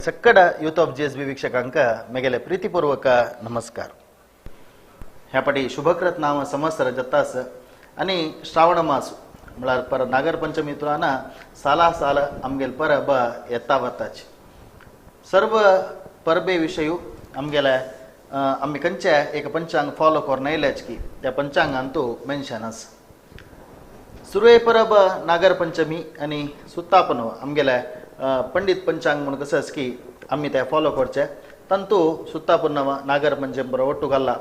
ಸಕ್ಕಡ youth of GSB ವೀಕ್ಷಕಾಂಕ मेगेले प्रीतीपूर्वक नमस्कार. ह्या पाटी शुभकृत नाम संवत्सर जत्तास आनी श्रावण मास म्हळ्यार पर नागरपंचमी तुळाना साला साल आमगेल परब येता वताची. सर्व परबे विशयू आमगेले आमी खंयचे एक पंचांग फॉलो करून येयल्याच की त्या पंचांगान तो मेन्शन आसा. सुरवे परब नागरपंचमी आनी सुत्तापनो आमगेले पंडित पंचांग म्हणून कसं आसा की आमी ते फॉलो करचे तांतू सुत्ता पुन्नव नागरपंचमी बरो ಒಟ್ಟು घाल्ला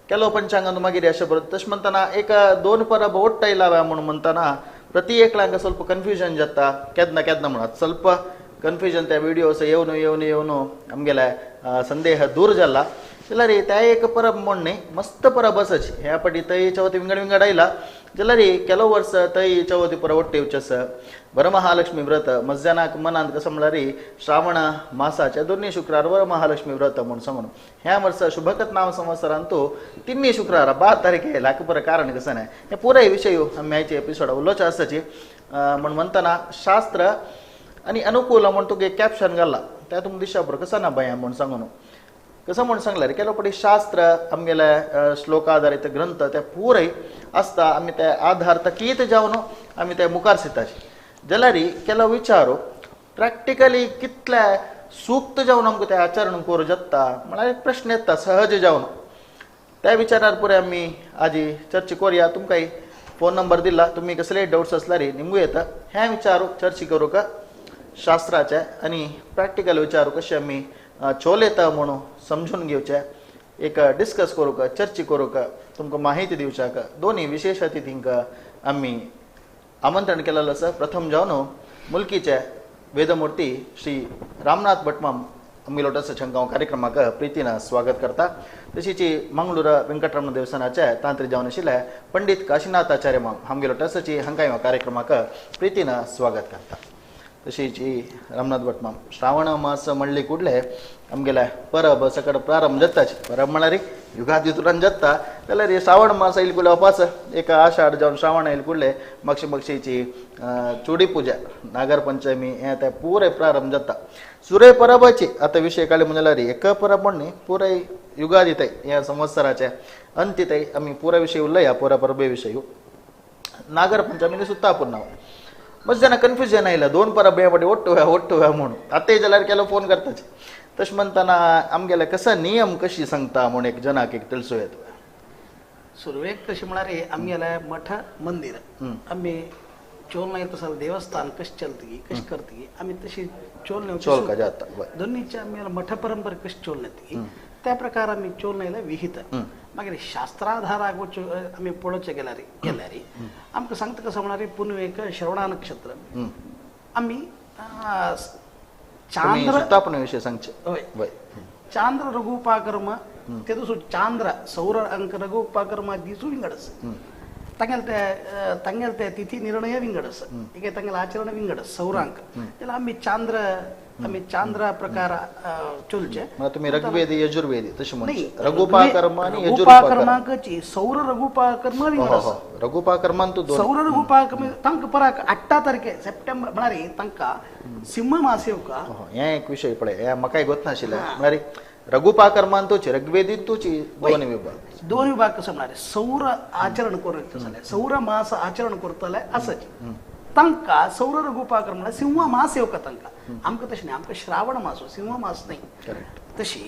ಕೆಲವು पंचांगान मागीर अशें बरो. तशें म्हणटना एक दोन परब ಒಟ್ಟಾयला म्हणून म्हणटना प्रति एकल्यांक ಸ್ವಲ್ಪ कन्फ्युजन जाता केन्ना केन्ना म्हणून ಸ್ವಲ್ಪ कन्फ्युजन त्या विडियोस येवन येवन येवन आमगेले संदेह दूर जाला. जाल्यार त्या एक परब म्हण न्ही मस्त परब आसाची. ह्या पाटी तय चवथी विंगड विंगड आयला जाल्यार ಕೆಲವು वर्स तय चवथी परब ಒಟ್ಟು येवचे आसा. वरमहालक्ष्मी व्रत मज्जानाक मनांत कसं म्हळ्यार श्रावण मासाच्या दोन्ही शुक्रार वरमहालक्ष्मी व्रत म्हणून सांगून ह्या वर्सा शुभकत नाम संवत्सरांतू तिन्ही शुक्रार 12 तारीख येयला पुरो कारण कसं नाही हे पुराय विशय आमी आयचे एपिसोड उलोवचे आसाची. म्हण म्हणटना शास्त्र आनी अनुकूल म्हण तुगे कॅप्शन घाल्ला त्या तुमकां दिशा बरो कसं ना बाया म्हूण सांगून कसं म्हणून सांगल्यार ಕೆಲವು पटी शास्त्र आमगेले श्लोक आधारित ग्रंथ ते पुराय आसता आमी ते आधार तकीत जावन आमी ते मुखार सिताचे. जाल्यार ಕೆಲವು विचार प्रॅक्टिकली कितले सूक्त जावन आमकां ते आचरण करूं जाता म्हळ्यार एक प्रश्न येता सहज जावन. त्या विचारार पुराय आमी आजी चर्चा करुया. तुमकां फोन नंबर दिला तुमी कसलेय डावट्स आसल्यार निमगू येता. हे विचार चर्चा करूंक शास्त्राचे आनी प्रॅक्टिकल विचार कशे आमी चोलयता म्हणून समजून घेवचे एक डिस्कस करूंक चर्चा करूंक तुमकां माहिती दिवच्याक दोन्ही विशेष अतिथींक आमी आमंत्रण केलेलें आसा. प्रथम जावन मुल्कीचे वेदमूर्ती श्री रामनाथ भटमाम आमगेलो शंकाव कार्यक्रमाक प्रितीन स्वागत करता. तशीच मंगळूर वेंकटरमण देवस्थानाचे तांत्रिक जावन आशिल्ले पंडित काशीनाथ आचार्य माम आमगेलो टसाची हांकां कार्यक्रमाक प्रितीन स्वागत करता. तशीच रामनाथ भटमाम श्रावण मास म्हणले कुडले आमगेले परब सकड प्रारंभ जाताच. परब म्हळ्यार युगादी तुरान जाता जाल्यार श्रावण मास येयले कुडले वापास एक आषाढ जावन श्रावण येयले कुडले मागशी मागशीची चुडी पुजा नागरपंचमी हें ते पुराय प्रारंभ जाता. सुरय परबाची आतां विशय काडले म्हणल्यार एक परब म्हण न्ही पुराय युगादी तय ह्या संवत्सराचे अंती तय आमी पुराय विशय उलया पुराय परबे विशय नागरपंचमी सुत्ता पुन्हा मस्त जाणां कन्फ्युजन आयलां दोन परब हे फाटी ಒಟ್ಟು ಒಟ್ಟು म्हणून आतांय जाल्यार केलो फोन करताच. तशें म्हणटना आमगेले कसो नियम कशी सांगता म्हूण एक जनाक एक तिळसो येता. सुरवेक तशें म्हळ्यार आमगेले मठ मंदिर आमी चोल नाय तसो देवस्थान कशें चलतगी कशें करतगी आमी तशी चोल चोल जाता दोन्हीचे आमगेले मठ परंपरा कशी चोल येतगी त्या प्रकार आमी चोल नायल्या विहित. मागीर शास्त्राधाराक आमी पळोवचें गेल्यार आमकां सांगता कसो म्हळ्यार पुनवेक श्रवणा नक्षत्र आमी चांद्र विशय सांगचे हय चांद्र रघुपाकर्म ते दुसरो चांद्र सौर अंक रघुपाकर्म दिसू विंगड आसा. तांगेले ते तांगेले ते तिथी निर्णय विंगड आसा एक तांगेले आचरण विंगड आसा सौरांक. जाल्यार आमी चांद्र आमी चांद्र प्रकार चोलचे. तुमी ऋग्वेदी यजुर्वेदी तशें नाही रघुपाकर्म आनी रघुपाकर्माकची सौर रघुपाकर्म विंगड आसा. रघुपाकर्मान तूं सौर रघुपाकर्म तांकां पराक 8 तारखे सप्टेंबर म्हळ्यार तांकां सिंह मास येवका. हें एक विशय पळय हें म्हाकाय गोत नाशिल्लें म्हळ्यार रघुपाकर्मान तुची ऋग्वेदीन तुची दोन विभाग दोन विभाग कसो म्हळ्यार सौर आचरण करूं जाल्यार सौर मास आचरण करतले आसाचे तांकां सौर रघुपाकर्म म्हळ्यार सिंह मास येवका तांकां. आमकां तशें न्ही आमकां श्रावण मास सिंह मास न्ही. तशी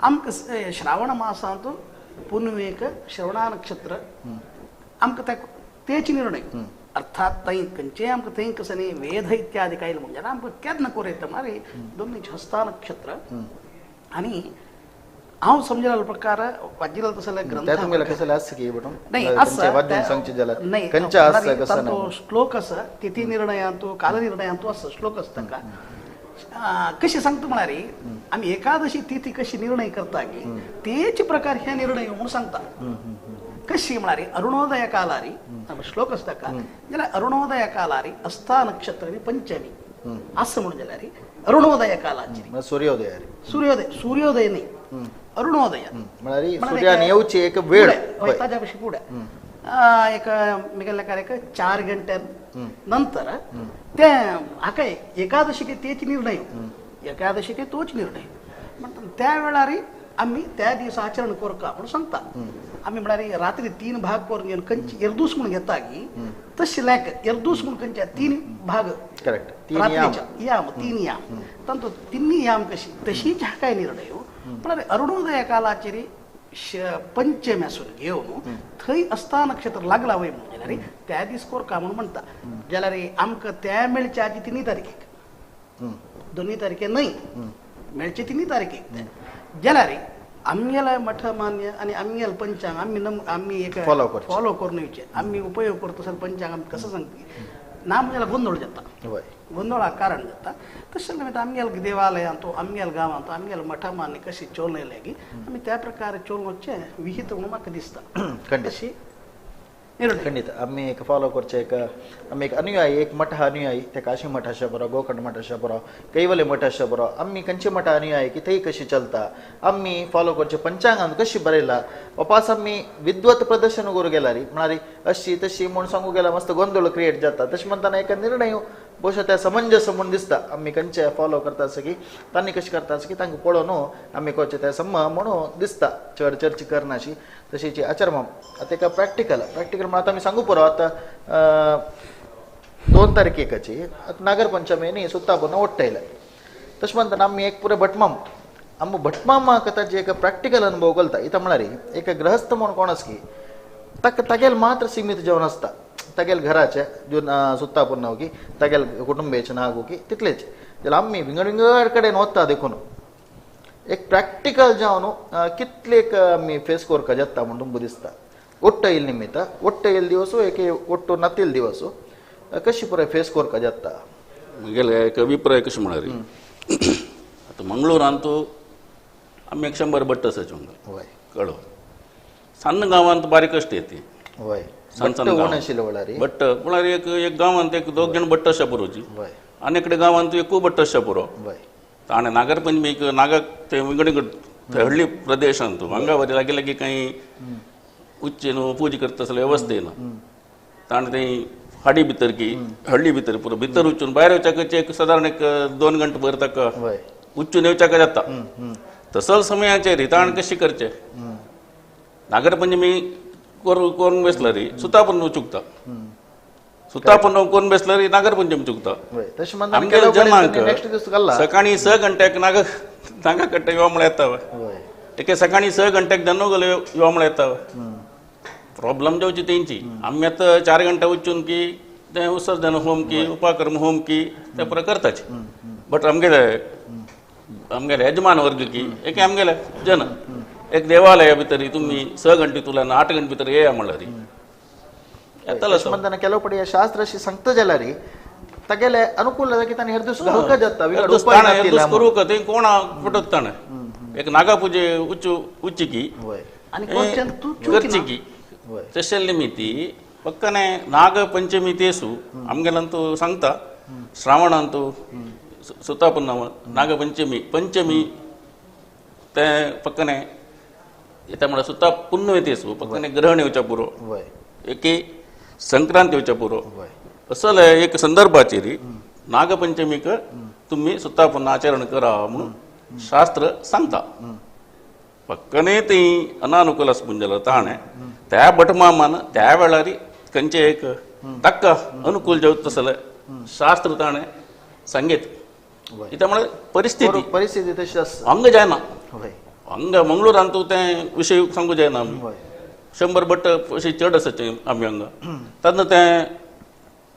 आमकां श्रावण मासांत पुनवेक श्रवणा नक्षत्र आमकां तेच निर्णय अर्थात थंय खंयचेय आमकां थंय कसं न्ही वेद इत्यादी कांय म्हणजे आमकां केन्ना करूं येता म्हळ्यार दोनूय हस्ता नक्षत्र आनी हांव समजल्या प्रकार वाजिल्लो तसो ग्रंथ श्लोक आसा तिथी निर्णयांतू कालनिर्णयांतू आसा श्लोक आसा तांकां कशें सांगता म्हळ्यार आमी एकादशी तिथी कशी निर्णय करता की तेच प्रकार हे निर्णय म्हणून सांगता. कशी म्हळ्यार अरुणोदय कालारी श्लोक आसा ताका जाल्यार अरुणोदय कालारी अस्ता नक्षत्र आनी पंचमी असं म्हणून जाल्यार अरुणोदय कालाची सूर्योदय सूर्योदय सूर्योदय न्ही अरुणोदय म्हळ्यार सूर्यान येवची एक वेळ ताज्या पशी फुडें एक मिगेल्या एक 4 घंटे नंतर ते हाका एकादशी तेच निर्णय एकादशी ते तोच निर्णय म्हणटा त्या वेळार आमी त्या दिसा आचरण करका म्हणून सांगता. आमी म्हळ्यार रात्री 3 भाग करून घेवन खंयची एरदूस म्हणून घेता की तशी लायक एरदूस म्हणून खंयच्या 3 भाग करेक्ट याम 3 याम तांतूत तिन्ही याम कशी तशीच हा काय निर्णय म्हळ्यार अरुणोदय कालाचेर पंचम्यासून घेवन थंय अस्ता नक्षत्र लागला वय म्हणून जाल्यार त्या दीस कोरका म्हणून म्हणटा. जाल्यार आमकां त्या मेळच्या आदी 3 तारखेक 2 तारखे न्हय मेळचे 3 तारखेक जाल्यार आमगेल्या मठ मान्य आनी आमगेले पंचांग आमी आमी एक फॉलो करून येवचे आमी उपयोग करता तसो पंचांग आमी कसो सांगता ना म्हणजे गोंदळ जाता गोंदळाक कारण जाता. तशें निमित्त आमगेले देवालयांत आमगेले गांवांत आमगेले मठा मान्य कशी चोलयले की आमी त्या प्रकारे चोल वचचें विहित म्हणून म्हाका दिसता. तशी खंडीत आमी एक फॉलो करचे एक आमी एक अनुयायी एक मठ अनुयायी ते काशी मठ आसा बरो गोकर्ण मठ आसा बरो कैवले मठ आसा बरो आमी खंयचे मठ अनुयायी की थंय कशी चलता आमी फॉलो करचे पंचांगान कशी बरयला वापास आमी विद्वत प्रदर्शन करूं गेल्यार म्हळ्यार अशी तशी म्हूण सांगू गेल्यार मस्त गोंदळ क्रिएट जाता. तशें म्हणटाना एक निर्णय बहुशा त्या समंजस म्हूण दिसता आमी खंयचे फॉलो करता आसा की तांणी कशें करता आसा की तांकां पळोवन आमी करचें तें सम म्हणून दिसता चड चर्चा करनाशी. तशीची आचार आतां एका प्रॅक्टिकल प्रॅक्टिकल म्हणून आतां आमी सांगू पुरो आतां 2 तारखेकाची आतां नागरपंचमी न्ही सुत्ता पुन्हा ओट्टयलें. तशें म्हणटाना आमी एक पुरे भटमाम आमी भटमामाक ताजे एक प्रॅक्टिकल अनुभव करता. इतां म्हळ्यार एक गृहस्थ म्हूण कोण आसा की ताका तागेल मात्र सीमित जेवण आसता तागेल घराचे जो सुत्ता पुन्हा की तागेल कुटुंबेचे नागो की तितलेच जाल्यार आमी विंगड विंगड कडेन वता देखून एक प्रॅक्टिकल जावन कितलेक आमी फेस करपाक जाता म्हूण तुमकां दिसता. ಒಟ್ಟ ಇಲ್ಲಿ ನಿಮಿತ್ತ ಒಟ್ಟ ಎಲ್ಲಿ ದಿವಸ ಏಕೆ ಒಟ್ಟು ನತ್ತಿಲ್ ದಿವಸ कशी पुराय फेस करपाक जाता. म्हगेले एक अभिप्राय कशें म्हळ्यार आतां मंगळूरांत आमी एक 100 भट्ट आसाचे हांगा कळो सान्न गांवांत बारीक कश्ट येते हय सान सान भट्ट म्हळ्यार एक एक गांवांत एक 2 जाण भट्ट आसा पुरोची आनी एकडे गांवांत एकूय भट्ट आसा पुरो. आनी नागरपंचमीक नागाक ते विंगड विंगड हळ्ळी प्रदेशांत हांगा वरी लागीं लागीं कांय उच्च न्हू पूजा करता आसल्या वेवस्था येना ताणें थंय हाडी भितर की हळ्ळी भितर पुरो भितर वचून भायर वच्याक एक सादारण एक 2 घंटे भर ताका उच्चून येवच्याक जाता. तसो समयाचेर ताणें कशें करचें नागरपंचमी करून बसला रे सुता पण चुकता सुता पण करून बसला रे नागरपंचमी चुकता. आमगेले जनांक सकाळी 6 घंट्याक नाग नागा कट्टे येवा म्हळ्यार येता एके सकाळी 6 घंट्याक दनो गेलो येवा म्हळ्यार येता. प्रॉब्लम जावची तेंची आमी आतां 4 घंटा वचून की तें उत्सर्जन होम की उपाकर्म होम की ते पुरो करताचे. बट आमगेले आमगेले यजमान वर्ग की एके आमगेले जन एक देवालया भितर तुमी 6 घंटे तुला 8 घंटे भितर येया म्हणल्यार येतलो. म्हणटाना ಕೆಲವು ಪಡಿ ಶಾಸ್ತ್ರ अशी सांगता जाल्यार तागेले अनुकूल जाता की ताणें हेर दीस घालूंक जाता करूंक थंय कोण फटत ताणें एक नागा पुजे उच्च उच्चिकी करची की तशें निमित्ती पक्कने नागपंचमी तेसू आमगेल्यांतू सांगता श्रावणांतू सुतापुन्नव नागपंचमी पंचमी ते पक्कने येता म्हळ्यार सुता पुण्य तेसू पक्कने ग्रहण येवच्या पुरो एके संक्रांत येवच्या पुरो असले एक संदर्भाचेर नागपंचमीक तुमी सुतापुन्न आचरण करा म्हणून शास्त्र सांगता. पक्कने ती अनानुकूल आसपून जाल्यार ताणें त्या भटमामान त्या वेळार खंयचे एक ताका अनुकूल जावं तसलें शास्त्र ताणें सांगीत. कित्याक म्हळ्यार परिस्थिती परिस्थिती तशी आसता हांगा जायना हांगा मंगळूरांत तें विशय सांगू जायना. आमी 100 भट्ट अशी चड आसा आमी हांगा तेन्ना तें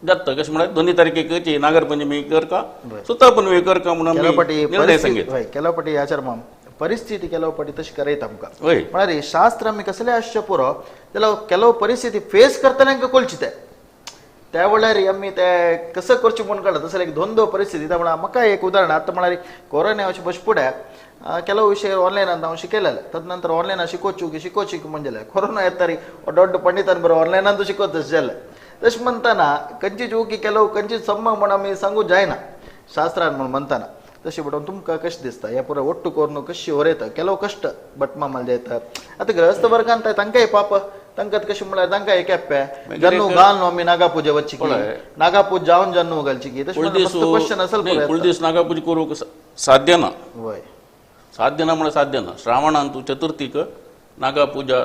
जाता कशें म्हळ्यार 2 तारखेक नागरपंचमी करका सुता पुनवे करका म्हणून आमी निर्णय सांगीत. ಕೆಲವು ಪटी आचार माम परिस्थिती ಕೆಲವು ಪटी तशी करयता आमकां म्हळ्यार शास्त्र आमी कसलें आसचें पुरो जाल्यार ಕೆಲವು परिस्थिती फेस करतना आमकां कळची ते त्या वेळार आमी ते कसं करचें म्हूण कळटा. तसलें एक द्वंद्व परिस्थिती त्या म्हळ्यार म्हाका एक उदाहरण आतां म्हळ्यार कोरोना अशें बस फुडें ಕೆಲವು ವಿಷಯ ಆನ್ಲೈನ್ ಅಂತ ನಾವು ಶಿಕೇಲಲ್ಲ ತದನಂತರ ಆನ್ಲೈನ್ ಶಿಕೋಚು ಶಿಕೋಚಿ ಮುಂಜಾನೆ ಕೊರೋನಾ ಎತ್ತರಿ ದೊಡ್ಡ ಪಂಡಿತನ್ ಬರೋ ಆನ್ಲೈನ್ ಅಂತೂ ಶಿಕೋತ ಜಲ್ಲ तशें म्हणटाना खंयची चुकी ಕೆಲವು खंयची सम्म म्हूण आमी सांगू जायना शास्त्रान म्हूण म्हणटाना. तशें म्हणून तुमकां कशें दिसता ह्या पुरो ಒಟ್ಟು कोरून कशी वरयता ಕೆಲವು कश्ट भटमामाल जायता आतां गृहस्थ वर्गान तांकांय पाप तांकां कशें म्हळ्यार तांकां एक एप्पे जन्नू घाल आमी नागापुजे वचची की नागापूज जावन जन्नू घालची की तशें क्वेश्चन असेल. फुल दीस नागापूजा करूंक साध्य ना. वय साध्य ना म्हळ्यार साध्य ना. श्रावणांत चतुर्थीक नागापूजा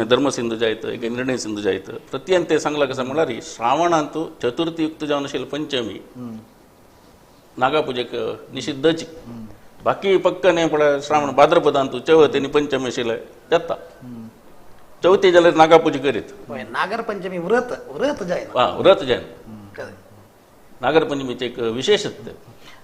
धर्मसिंधू जायत एक निर्णय सिंधू जायत प्रत्यंत ते सांगला कसं म्हळ्यार श्रावणांत चतुर्थी युक्त जावन आशिल्ली पंचमी नागापुजेक निषिद्धची. बाकी पक्क न्ही पळय श्रावण भाद्रपदांत चवथ आनी पंचमी आशिल्ले जाता चवथी जाल्यार नागापुजा करीत. नागरपंचमी व्रत व्रत जायना. हा व्रत जायना. नागरपंचमीचे एक विशेष.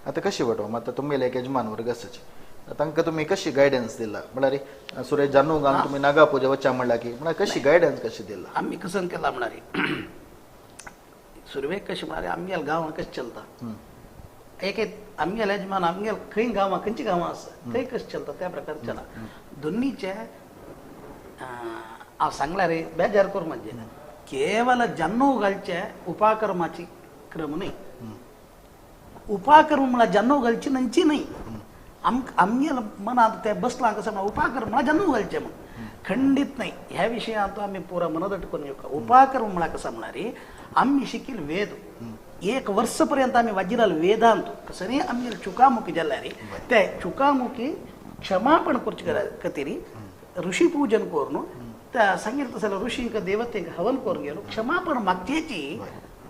आतां कशी भट आतां तुमगेले एक यजमान वर्ग आसाचे तांकां तुमी कशी गायडन्स दिला म्हळ्यार सुरेश जानू घालून तुमी नागा पुजा वच्चा म्हणला की म्हळ्यार कशी गायडन्स कशी दिला? आमी कसं केला म्हळ्यार सुरवेक कशें म्हळ्यार आमगेल्या गांवां कशें चलता एक आमगेले यजमान आमगेले खंय गांवां खंयची गांवां आसा थंय कशें चलता त्या प्रकार चला. दोन्हीचे हांव सांगल्यार बेजार करूं म्हणजे केवल जन्नू घालचे उपाकर्माची क्रम न्हय. उपाकर्म म्हळ्यार जन्नू घालची नंची न्हय. आमगेल्या मनांत ते बसलां कसं म्हळ्यार उपाकर्म म्हळ्यार जन्नू घालचें म्हूण खंडीत न्हय. ह्या विशयांत आमी पुरा मनदट करून घेवका. उपाकर्म म्हळ्यार कसं म्हळ्यार आमी शिकील वेद एक वर्स पर्यंत आमी वाजिराल वेदांत कसरी आमगेले चुकामुकी जाल्यार ते चुकामुकी क्षमापण करचे खातीर ऋषी पूजन करून त्या सांगितलं तसं ऋषींक देवतेंक हवन करून गेलो क्षमापण मागचेची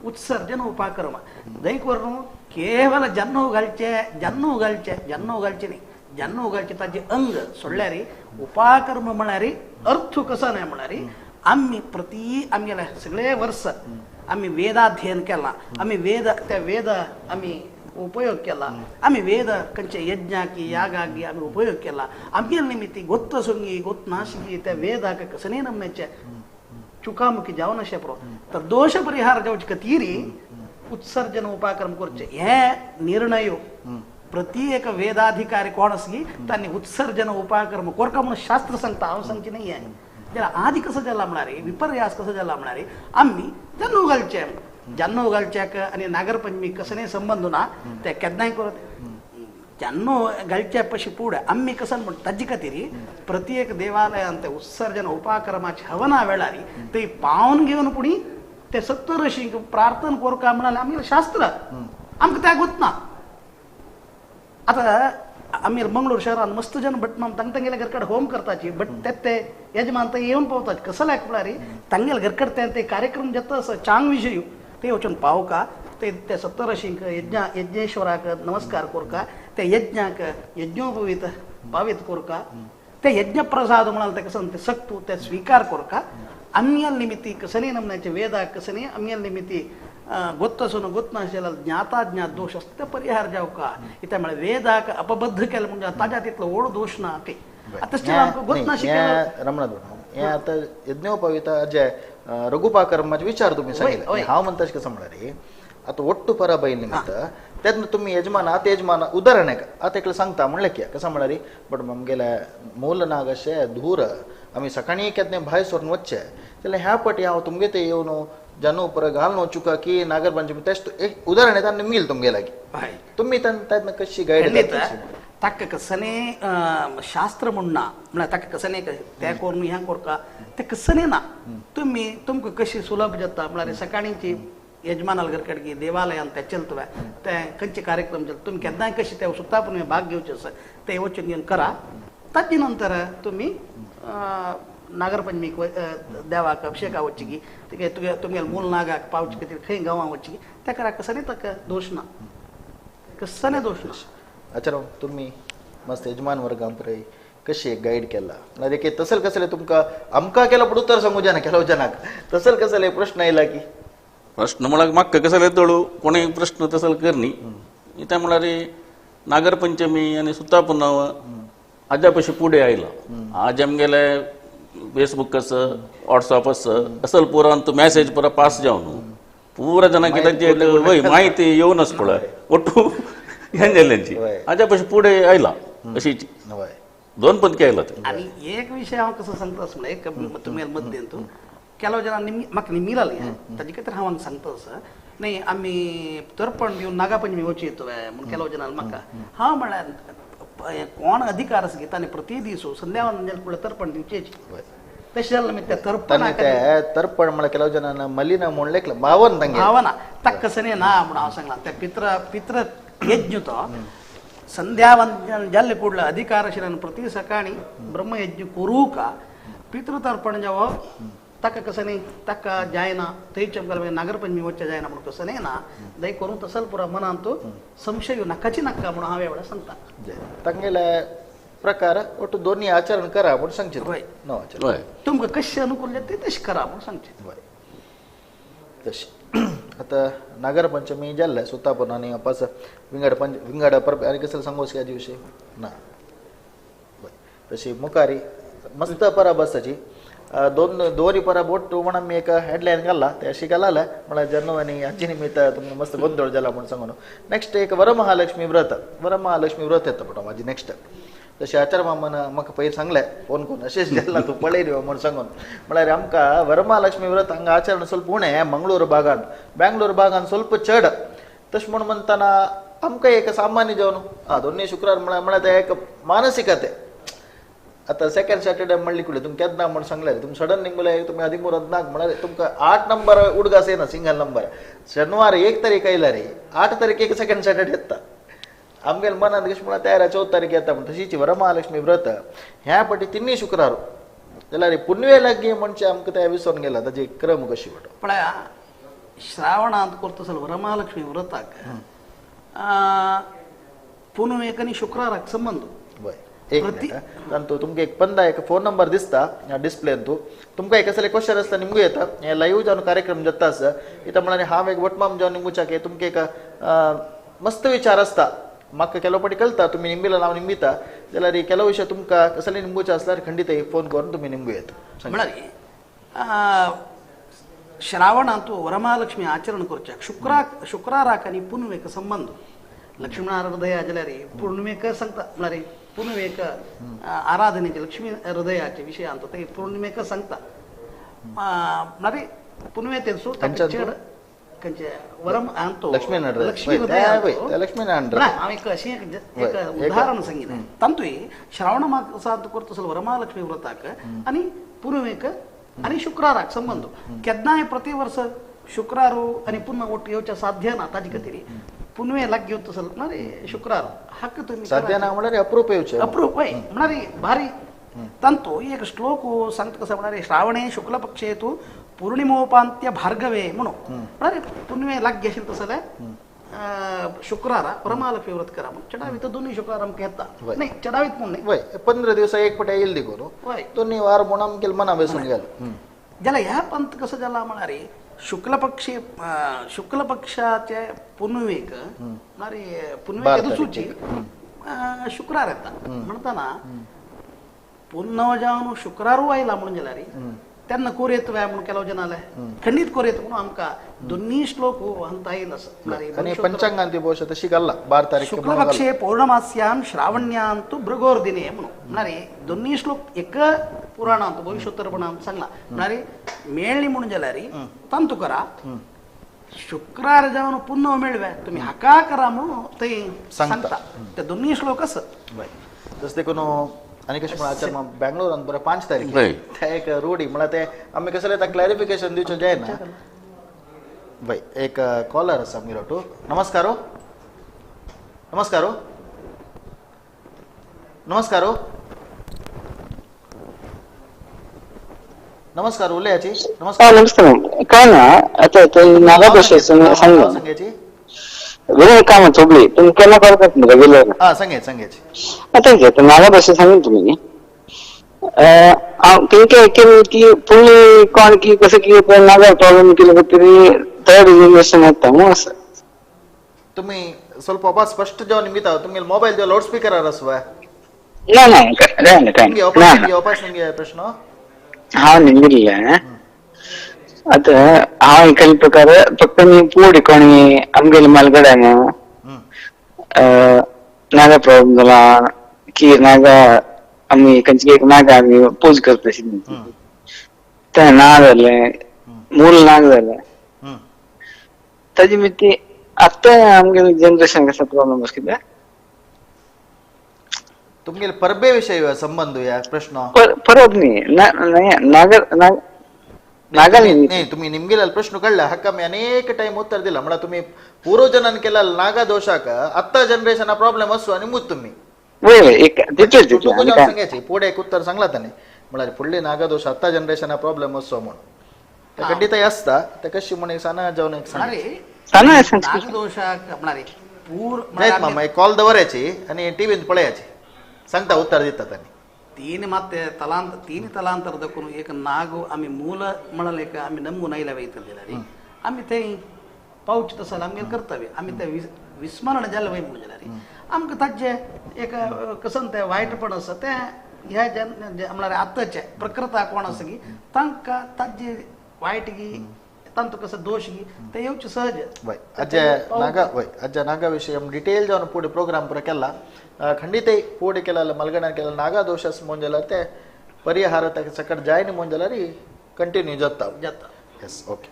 उत्सर्जन उपाकर्म. दही करून केवल जन्नू घालचे जन्नू घालचे जन्नू घालचे न्ही जन्नू घालचे ताजे अंग सोडल्यार उपाकर्म म्हळ्यार अर्थ कसो न्हय म्हळ्यार आमी प्रति आमगेले सगळे वर्स आमी वेदाध्ययन केला आमी वेद त्या वेद आमी उपयोग केला आमी वेद खंयचे यज्ञाकी यागाकी आमी उपयोग केला आमगेले निमित्ती गोत्त सुंगी गोत्त नाशिकी त्या वेदाक कसने नमण्याचे चुकामुकी जावन अशें पुरो तर दोश परिहार जावचे खातीर उत्सर्जन उपाक्रम करचे. हे निर्णय प्रति एक वेदाधिकारी कोण आसली तांणी उत्सर्जन उपाक्रम कोरका म्हणून शास्त्र सांगता. हांव सांगची न्हय. हें जाल्यार आदी कसो जाला म्हळ्यार विपर्यास कसो जाला म्हळ्यार आमी जन्नू घालचे जन्नू घालच्याक आनी नागरपंचमी कसने संबंद ना ते केन्नाय करत जन्नू घालच्या पशी पुढे आमी कसं म्हण ताजे खातीर प्रत्येक देवालयांत उत्सर्जन उपाक्रमाचे हवना वेळार ते पावन घेवन पुणी ते सत्तर ऋषींक प्रार्थना कोरका म्हणाले आमगेलें शास्त्र आमकां त्या गोत ना. आतां आमी मंगळूर शहरान मस्त जन भट माम तांग तांगेल्या घरकड होम करताची बट ते ते यजमान ते येवन पावतात कसं लायक म्हळ्यार तांगेल्या घरकड ते ते कार्यक्रम जाता आसा चांग विशय ते वचून पावका ते ते सप्तऋषींक यज्ञ यज्ञेश्वराक नमस्कार कोरका ते यज्ञाक यज्ञोपवीत पावीत कोरका ते यज्ञप्रसाद म्हणाल ते कसं ते सक्तू ते स्वीकार कोरका आमगेल्या निमित्ती कसने नमण्याचे वेदा कसने आमगेल्या निमित्ती गोत्तसून गोत्त नाशिल्ल्या ज्ञाता ज्ञात दोश आसता ते परिहार जावका कित्याक म्हळ्यार वेदाक अपबद्ध केलें म्हणजे ताज्या तितलो व्हड दोश ना ते आतां आमकां गोत नाशिल्लें. रमणात हें आतां यज्ञोपविता जे रघुपाकर्माचे विचार तुमी सांगितले हांव म्हणटा कसं म्हळ्यार आतां ಒಟ್ಟು ಪರ ಬೈಲ್ ನಿಮಿತ್ತ तेन्ना तुमी यजमान आतां यजमान उदाहरण एक आतां एकलें सांगता म्हणलें की कसं म्हळ्यार बट आमगेले मूल नाग अशें धूर आमी सकाळीं केन्ना भायर सरून वचचें जाल्यार ह्या पटी हांव तुमगे ते येवन जानू पर घालून वचूका की नागरपंचमी तेच एक उदाहरण येता आनी मिल तुमगे लागीं तुमी तेन्ना कशी गायड ताका कसने शास्त्र म्हूण ना म्हळ्यार ताका कसने तें करून हें कोरका तें कसने ना. तुमी तुमकां कशी सुलभ जाता म्हळ्यार सकाळींची यजमानाल घरकडे देवालयान ते चलता ते खंयचे कार्यक्रम चलता तुमी केन्नाय कशें ते सुद्दां पूण भाग घेवचे आसा ते वचून घेवन करा. ताजे नंतर तुमी नागरपंचमीक देवाक अभिषेका वचची की तुगे तुमगेले मूल नागाक पावचे खातीर खंय गांवां वचची तेका कसने ताका दोश ना कसने दोश ना. अच्छा तुमी मस्त यजमान वर्गां पळय कशी गायड केला म्हळ्यार एक तसल कसले तुमकां आमकां केला पूण उत्तर सांगू जायना केलो जनाक तसल कसले प्रश्न आयला की प्रश्न म्हळ्यार म्हाका कसले तळू कोणूय प्रश्न तसल करनी त्या म्हळ्यार नागरपंचमी आनी सुता पुनव आज्या पशी पुढे आयला. आज आमगेले फेसबूक आसा वॉट्सअप आसा असल पुरान तूं मॅसेज पुरा पास जावन पुरा जाणां कितें वय म्हायती येवनच पळय ಒಟ್ಟು हें जाल्ल्यांची आज्या पशी पुढे आयला अशी दोन पदके आयला. आनी एक विशय हांव कसो सांगता म्हळ्यार एक तुमी मध्य तूं ಕೆಲವು ಜನ ನಿಮ್ಗೆ म्हाका निमिलाले ताजे खातीर हांव हांगा सांगता आसा न्ही आमी तर्पण दिवन नागापंचमी वचू येतो म्हूण ಕೆಲವು जण म्हाका हांव म्हळ्यार कोण अधिकार आसा की ताणें प्रति दीस संध्या वंदन तर्पण दिवचेच. तशें जाल्यार मागीर ते तर्पण तर्पण म्हळ्यार ಕೆಲವು ಜನ ಮಲಿನ म्हणलें भावन तांगे भावना तक्कसने ना म्हणून हांव सांगलां. ते पित्र पित्र यज्ञ तो संध्यावंदन जाल्ले कुडले अधिकार आशिल्ल्यान प्रति सकाळी ब्रह्मयज्ञ करूका पितृतर्पण जावप ताका कसं न्ही ताका जायना थंयच आमकां नागरपंचमी वचचें जायना म्हणून कसं न्ही ना दय करूं तसल पुरा मनान तो संशय नाकाची नाका म्हणून हांव एवढं सांगता. तांगेले प्रकार ಒಟ್ಟು दोन्ही आचरण करा म्हणून सांगचे नो आचरण तुमकां कशें अनुकूल ते तशें करा म्हणून सांगचें. तशें आतां नागरपंचमी जाल्लें सुतापन आनी अपास विंगड पंच विंगड परब आनी कसले सांगोस ह्या विशयी ना. तशी मुखारी मस्त परब आसा दोन दोरी परब ಒಟ್ಟು म्हणून आमी एक हेडलायन घाला ते अशी घाला म्हळ्यार जन्म आनी हाचे निमित्त तुमकां मस्त गोंदळ जाला म्हणून सांगून. नेक्स्ट एक वरमहालक्ष्मी व्रत वरमहालक्ष्मी व्रत येता पडटा म्हाजी नेक्स्ट. तशें आचार मामान म्हाका पयर सांगलें फोन करून अशेंच जाला तूं पळयली म्हणून सांगून. म्हळ्यार आमकां वरमहालक्ष्मी व्रत हांगा आचरण ಸ್ವಲ್ಪ उणें मंगळूर भागान बेंगलोर भागान ಸ್ವಲ್ಪ चड. तशें म्हूण म्हणटना आमकां एक सामान्य जेवण आं दोनूय शुक्रार म्हळ्यार म्हळ्यार तें एक मानसिकते. आतां सेकंड सॅटर्डे म्हणली कुडले तुमकां केन्ना म्हूण सांगलें तुमी सडन निमले तुमी हदिमूर हदनाक म्हळ्यार तुमकां 8 नंबर उडगास येना सिंगल नंबर शनिवार 1 तारीख आयला रे 8 तारखेक सेकंड सॅटर्डे येता आमगेले मनांत कशें म्हळ्यार तयार 4 तारीख येता म्हण. तशीच वरमहालक्ष्मी व्रत ह्या पटी तिन्ही शुक्रार जाल्यार पुनवे लागीं म्हणजे आमकां ते विसरून गेला ताजी क्रम कशी म्हणटा. पळया श्रावणांत करता आसलो वरमहालक्ष्मी व्रताक पुनवेक आनी शुक्राराक संबंद. एक तांतू तुमकां एक पंदा एक फोन नंबर दिसता डिस्प्लेन तूं तुमकां एक कसले क्वेश्चन आसता निमगू येता हे लायव्ह जावन कार्यक्रम जाता आसा इथं म्हळ्यार हांव एक वटमाम जावन निमगुच्याक तुमकां एक मस्त विचार आसता म्हाका ಕೆಲವು पटी कळटा तुमी निंबिला नांव निंबिता जाल्यार ಕೆಲವು विशय तुमकां कसले निमगुचे आसल्यार खंडीत एक फोन करून तुमी निमगू येता. म्हळ्यार श्रावणांत वरमहालक्ष्मी आचरण करच्याक शुक्राराक आनी पुनवेक संबंद. लक्ष्मीनारायण हृदय जाल्यार पुर्णिमेक सांगता म्हळ्यार पुनवेक आराधनेचे लक्ष्मी हृदयाचे विशयांत ते पौर्णिमेक सांगता म्हळ्यार पुनवे तेंचो चड खंयचे वरम अंतो लक्ष्मी लक्ष्मीनारायण हांव एक अशें एक उदाहरण सांगिल्लें तातूंत श्रावण मासांत करता आसलो वरमहालक्ष्मी व्रताक आनी पुनवेक आनी शुक्राराक संबंद. केन्नाय प्रति वर्स शुक्रारू आनी पुन्हा ओट येवचें साध्य ना ताजे खातीर पुनवे लागीं येवचो आसलो म्हळ्यार शुक्रार हाका तुमी साध्य ना म्हळ्यार अप्रूप येवचें अप्रूप वय म्हळ्यार भारी. तांतो एक श्लोक सांगता कसो म्हळ्यार श्रावणे शुक्लपक्षे तू पौर्णिमोपांत्य भार्गवे म्हणून म्हळ्यार पुनवे लागीं आशिल्लें तसो जाल्यार शुक्रारा वरमहालक्ष्मी व्रत करा म्हणून चडावीत दोनूय शुक्रार आमकां येता न्ही चडावीत म्हूण न्ही वय 15 दिवसा एक पटे येईल देखून वय दोन्ही वार म्हणून आमकां मना बेसून गेलो. जाल्यार ह्या पंथ कसो जाला म्हळ्यार शुक्लपक्षी शुक्लपक्षाचे पुनवेक म्हळ्यार पुनवेक दुसरी शुक्रार येता म्हणटना पुनव जावन शुक्रारू आयला म्हणून जाल्यार तेन्ना कोरेत व्या म्हणून ಕೆಲವು जन आले खंडीत कोरेत म्हणून आमकां दोन्ही श्लोक हंता येईल असं. पंचांगांत ಬಹುಶಃ तशी घाल्ला 12 तारीख शुक्लपक्षे पौर्णमास्यां श्रावण्यां तु भृगोर्दिने म्हणून म्हळ्यार दोन्ही श्लोक एक पुराणांत भविष्योत्तरपणांत सांगला म्हळ्यार मेळ्ळी म्हणून जाल्यार तांतू करा शुक्रार जावन पुनव मेळव्या तुमी हाका करा म्हणून ते सांगता ते दोन्ही श्लोक असं. तशें देखून आनी कशें म्हण आचार बेंगलोरान बरें 5 तारीख ते एक रूढी म्हळ्यार ते आमी कसलें आतां क्लॅरिफिकेशन दिवचें जायना. बाय एक कॉलर आसा आमगेलो टू. नमस्कार हो नमस्कार हो नमस्कार हो नमस्कार उलयाची. नमस्कार नमस्कार. काय ना आता सांगायची वेळ काम चोपली तुम्ही केन्ना कॉल करता रेग्युलर? हां सांगे सांगायची. आतां नागा भाशे सांगून तुम्ही तेंके केली की पुणे कोण की कसं की नागा प्रॉब्लेम केलं तरी थर्ड जनरेशन येता मग असं. तुम्ही ಸ್ವಲ್ಪ ಅಪ್ಪ ಸ್ಪಷ್ಟ ಜವ ನಿಮಿತ್ತ तुम्ही मोबाईल जो लाउड स्पीकर आसवा ना ना काय नाही वापस निಮಗೆ प्रश्न हा निमिल्ले आता हांव एकाल प्रकार फक्त मी पोड कोणी आमगेले मालगड्यान नागा प्रॉब्लेम जाला की नागा आमी खंयची एक नागा आमी पूज करता ते ना जालें मूल नाग जालें ताजी मिती आतां आमगेले जनरेशन कसा प्रॉब्लेम आसा कितें तुमगेले परबे विशय संबंध या प्रश्न परब न्ही नागर नागाली नाही तुम्ही निमगेला प्रश्न काढला हक्का मी अनेक टाइम उत्तर दिला. म्हणा तुम्ही पूर्वजनान केला नागा दोषाक आत्ता जनरेशन प्रॉब्लेम असो आणि मुद तुम्ही सांगायचे पुढे एक उत्तर सांगला त्याने म्हणाले पुढले नागा दोष आत्ता जनरेशन प्रॉब्लेम असो म्हणून खंडित असता ते कशी म्हणून साना जाऊन एक मामा एक कॉल दवरायची आणि टीव्हीत पळयाची सांगता उत्तर दिता त्यांनी. तीन माते तलांतर तीन तलांतर दखून एक नाग आम्ही मूल म्हणाले का आम्ही नमून आयला वयतले आम्ही ते पावचे तसं आमगे कर्तव्य आम्ही ते विस्मरण जालें वय म्हणून जाल्यार आमकां ताजें एक कसं तें वायटपण आसा तें ह्या जन म्हळ्यार आतांचे प्रकृता कोण आसा की तांकां ताजे वायट गी तांचो कसो दोश गी ते येवचे सहज. वय अज्जा नागा वय अज्जा नागा विशय डिटेल जावन पुढे प्रोग्राम पुरा केला खंडितय पुढे केला मलगणान केला नागा दोश म्हणून जाल्यार ते परिहार ताका सकट जाय न्ही म्हणून जाल्यार कंटिन्यू जाता जाता. येस ओके.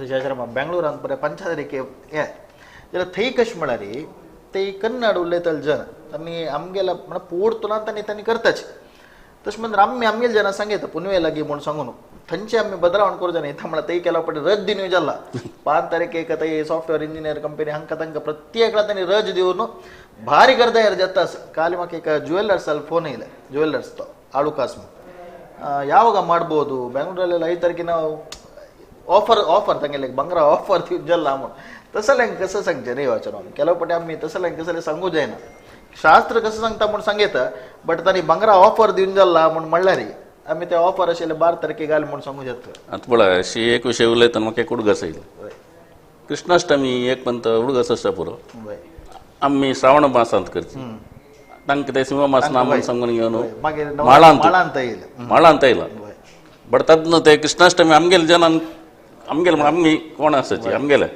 शर्मा बेंगळुरांत बरें पंचायत हे जाल्यार थंय कशें म्हळ्यार ते कन्नड उलयतले जन आनी आमगेल्या म्हळ्यार पोड तुला तांणी तांणी करताच तशें म्हणून आमी आमगेले जनां सांगता पुनवे लागीं म्हूण सांगून थंयचे आमी बदलावण करूं जाय म्हळ्यार थंय केला पडे रज दिवन जाला 5 तारखेक आतां सॉफ्टवेअर इंजिनियर कंपनी हांकां तांकां प्रत्येक तांणी रज दिवन भारी गर्दा जाता. काल म्हाका एक ज्युवेलर्स फोन येयले ज्युवेलर्स तो आळुकास म्हणून ಯಾವಾಗ ಮಾಡ್ಬೋದು ಬೆಂಗಳೂರಲ್ಲೆಲ್ಲ 5 ತಾರೀಕಿನ ऑफर ऑफर तांगेले ಬಂಗಾರ ऑफर दिवन जाला म्हणून तसलें कसं सांगचें न्ही वाचन ಕೆಲವು पटे आमी तसलें कसलें सांगू जायना शास्त्र कसं सांगता म्हूण सांगता बट तांणी ಬಂಗಾರ ऑफर दिवन जाला म्हूण म्हणल्यार आमी ते ऑफर आशिल्ले 12 तारखेक घाल म्हूण सांगू शकता. आतां पळय अशी एक विशय उलयतना म्हाका एक उडगास येयलो कृष्णाष्टमी एक पंत उडगास आसता पुरो आमी श्रावण मासांत करची तांकां ते सिंह मास ना म्हूण सांगून घेवन माळांत माळांत येयला बट तातूंत ते कृष्णाष्टमी आमगेले जनान आमगेले म्हण आमी कोण आसाची आमगेले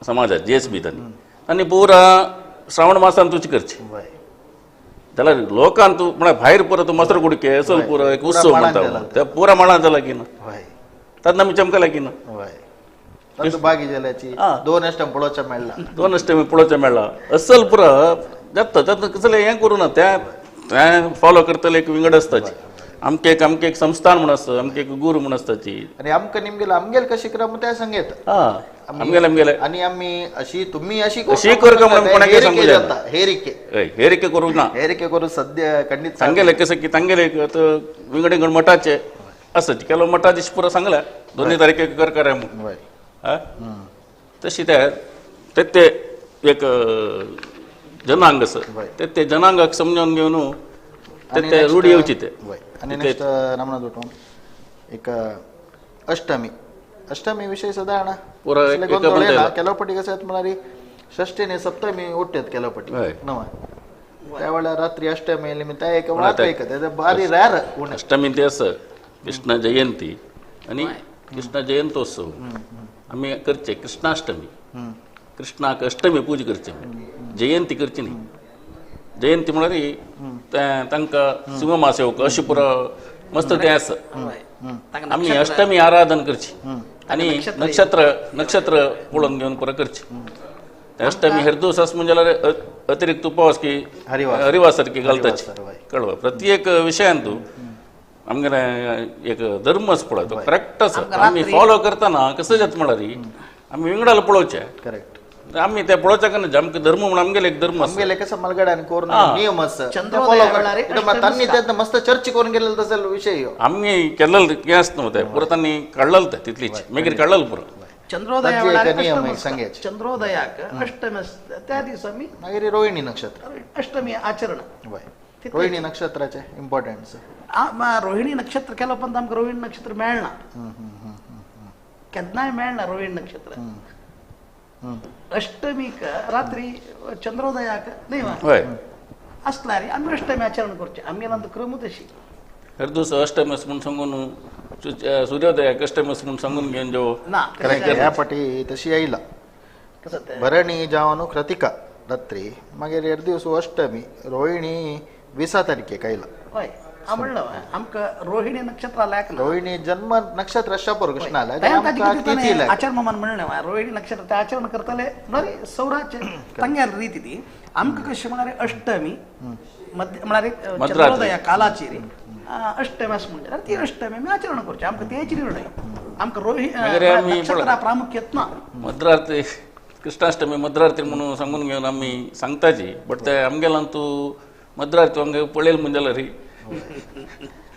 समाजात जी एस बी तांणी आनी पुरा श्रावण मासांतूच करची जाल्यार लोकांत म्हळ्यार भायर पुरो तूं मसर कुडके असल पुरो एक उत्सव म्हणटा ते पुरा माळांत जाला की ना तातूंत आमी चमकला की ना बागी जाल्याची 2 अष्टमी पळोवचें मेळ्ळा 2 अष्टमी पळोवचें मेळ्ळा असल पुरो जाता तातूंत कसलें हें करूं ना तें फॉलो करतले एक विंगड आसताची आमके एक आमके एक संस्थान म्हूण आसता आमके एक गुरू म्हूण आसताची आनी आमकां निमगेले आमगेले कशें करप तें सांगता आमगेले आमगेले आनी आमी अशी तुमी अशी अशी करका म्हणून कोणाक सांगू जायना हेरिके हेरिके करूंक ना हेरिके करूं सद्या खंडीत सांगेले कसं की तांगेले विंगड विंगड मठाचे आसत ಕೆಲವು मठाधीश पुरो सांगला 2 तारखेक कर करा म्हणून तशी ते ते एक जनांग आसा ते ते जनांगाक समजावन घेवन ते रूढी येवची ते. आणि नेक्स्ट रामनाथ उठून एक अष्टमी अष्टमी विषय सदा ಕೆಲವು पटी कसं म्हणाली षष्ठी आणि सप्तमी उठतात ಕೆಲವು पटी नवा त्यावेळेला रात्री अष्टमी निमित्त एक एक भारी रॅर अष्टमी ते असं कृष्ण जयंती आणि कृष्ण जयंतोत्सव आम्ही करचे कृष्णाष्टमी कृष्णाक अष्टमी पूजा करचे जयंती करची न्ही जयंती म्हळ्यार तांकां सिंह मास येवक अशें पुरो मस्त तें आसा आमी अष्टमी आराधन करची आनी नक्षत्र नक्षत्र पळोवन घेवन पुरो करची अष्टमी हेर दोस आसा म्हणजे जाल्यार अतिरिक्त उपवास की हरिवास सारकी घालताची कळवा प्रत्येक विशयान तूं आमगेले एक धर्म आसा पळय तो करेक्ट आसा आमी फॉलो करतना कसं जाता म्हळ्यार आमी विंगडाला पळोवचें करेक्ट आमी ते पळोवच्या ना आमकां धर्म म्हणून आमगेले एक धर्म आमगेले कसं मलगड करून नियम आसा तांणी ते मस्त चर्च करून गेलेले तसले विशय आमी केल्लें हें आसता न्हू तें पुरो तांणी काडलेलें तें तितलीच मागीर काडलेलें पुरो चंद्रोदया चंद्रोदयाक अष्टमी त्या दिसा आमी मागीर रोहिणी नक्षत्र अष्टमी आचरण रोहिणी नक्षत्राचे इम्पॉर्टन्स रोहिणी नक्षत्र केलं पण आमकां रोहिणी नक्षत्र मेळना केन्नाय मेळना रोहिणी नक्षत्र अष्टमीक रात्री चंद्रोदयाक न्ही आसल्यार आमी अष्टमी आचरण करचें आमगेलो क्रम तशी हेर दिवस अष्टमी म्हूण सांगून सूर्योदयाक अष्टमी म्हूण सांगून घेवन जो ना ह्या फाटी तशी येयला भरणी जावन कृतिका रात्री मागीर हेर दिवस अष्टमी रोहिणी 20 तारखेक आयला हय म्हणलं आमकां रोहिणी नक्षत्र लायक रोहिणी जन्म नक्षत्र अशा कृष्णा आचरण मामान म्हणलें रोहिणी नक्षत्र ते आचरण करतले म्हळ्यार सौराचे तांगेर रीती ती आमकां कशें म्हळ्यार अष्टमी मध्य म्हळ्यार चंद्रोदया कालाचेर अष्टमी अशें म्हणटा ती अष्टमी आमी आचरण करचें आमकां तेच निर्णय आमकां रोहिणी नक्षत्रा प्रामुख्यत ना. मद्रास कृष्णाष्टमी मद्रार्थी म्हणून सांगून घेवन आमी सांगताची बट ते आमगेल्यान तूं मद्रार्थी आमगे पळयल म्हणजे जाल्यार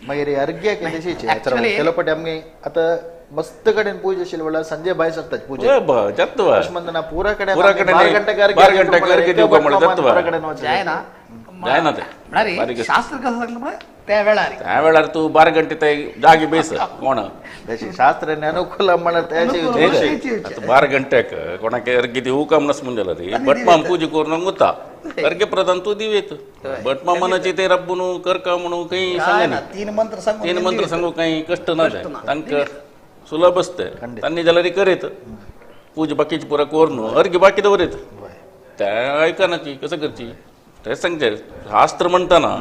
मागीर अर्घ्य केलो पटी आमगे आतां मस्त कडेन पूजा आशिल्ली म्हणल्यार संजय भाई सरता पूजा जाता पुरा कडेन जायना जायना ते म्हळ्यार शास्त्र कसं सांगता म्हळ्यार त्या वेळार त्या वेळार तूं 12 घंटे ते जागे बेस कोण शास्त्र अनुकूल म्हळ्यार 12 घंट्याक कोणाक अर्घ्य दिवूक म्हणस म्हण जाल्यार भटमाम पूजा करून वता अर्घ्य प्रदान तूं दिवेत भटमामानाची ते रब्बून करका म्हणून काही सांगना तीन मंत्र सांगू काही कष्ट ना जाय तांकां सुलभ आसता तांणी जाल्यार करीत पूजा बाकीची पुरा करून अर्घ्य बाकी दवरीत त्या आयकनाची कसं करची तेच सांगचे शास्त्र म्हणताना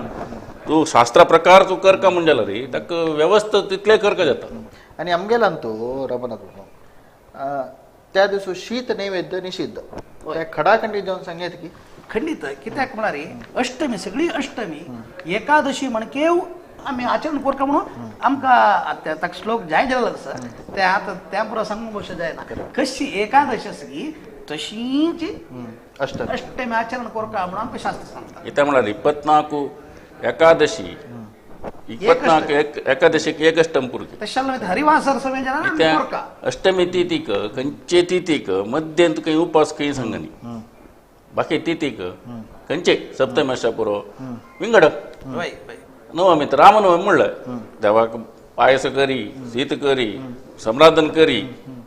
तूं शास्त्रा प्रकार तूं करका म्हण जाल्यार ताका वेवस्था तितलें करका जाता. आनी आमगेल्यान तूं रघुनाथ त्या दिवस शीत नैवेद्य निषिद्ध त्या खडाखंडीत जावन सांगेत की खंडीत कित्याक म्हळ्यार अष्टमी सगळी अष्टमी एकादशी म्हणकेव आमी आचरण करका म्हणून आमकां ताका श्लोक जाय जालो आसा ते आतां त्या पुरो सांगूंक भोवशा जायना कशी एकादशी आसली तशीच अष्टमी आचरण करका म्हणून आमकां शास्त्र सांगता. कित्याक म्हळ्यार 24 एकादशी 24 एकादशीक एक अष्टम पुरकी तशें हरिवासर सगळें करका अष्टमी तिथीक खंयचे तिथीक मध्यंत खंय उपास खंय सांगनी बाकी तिथीक खंयचे सप्तमी आसा पुरो विंगड नवमी तर रामनवमी म्हणलं देवाक पायस करी शीत करी सम्राधन करी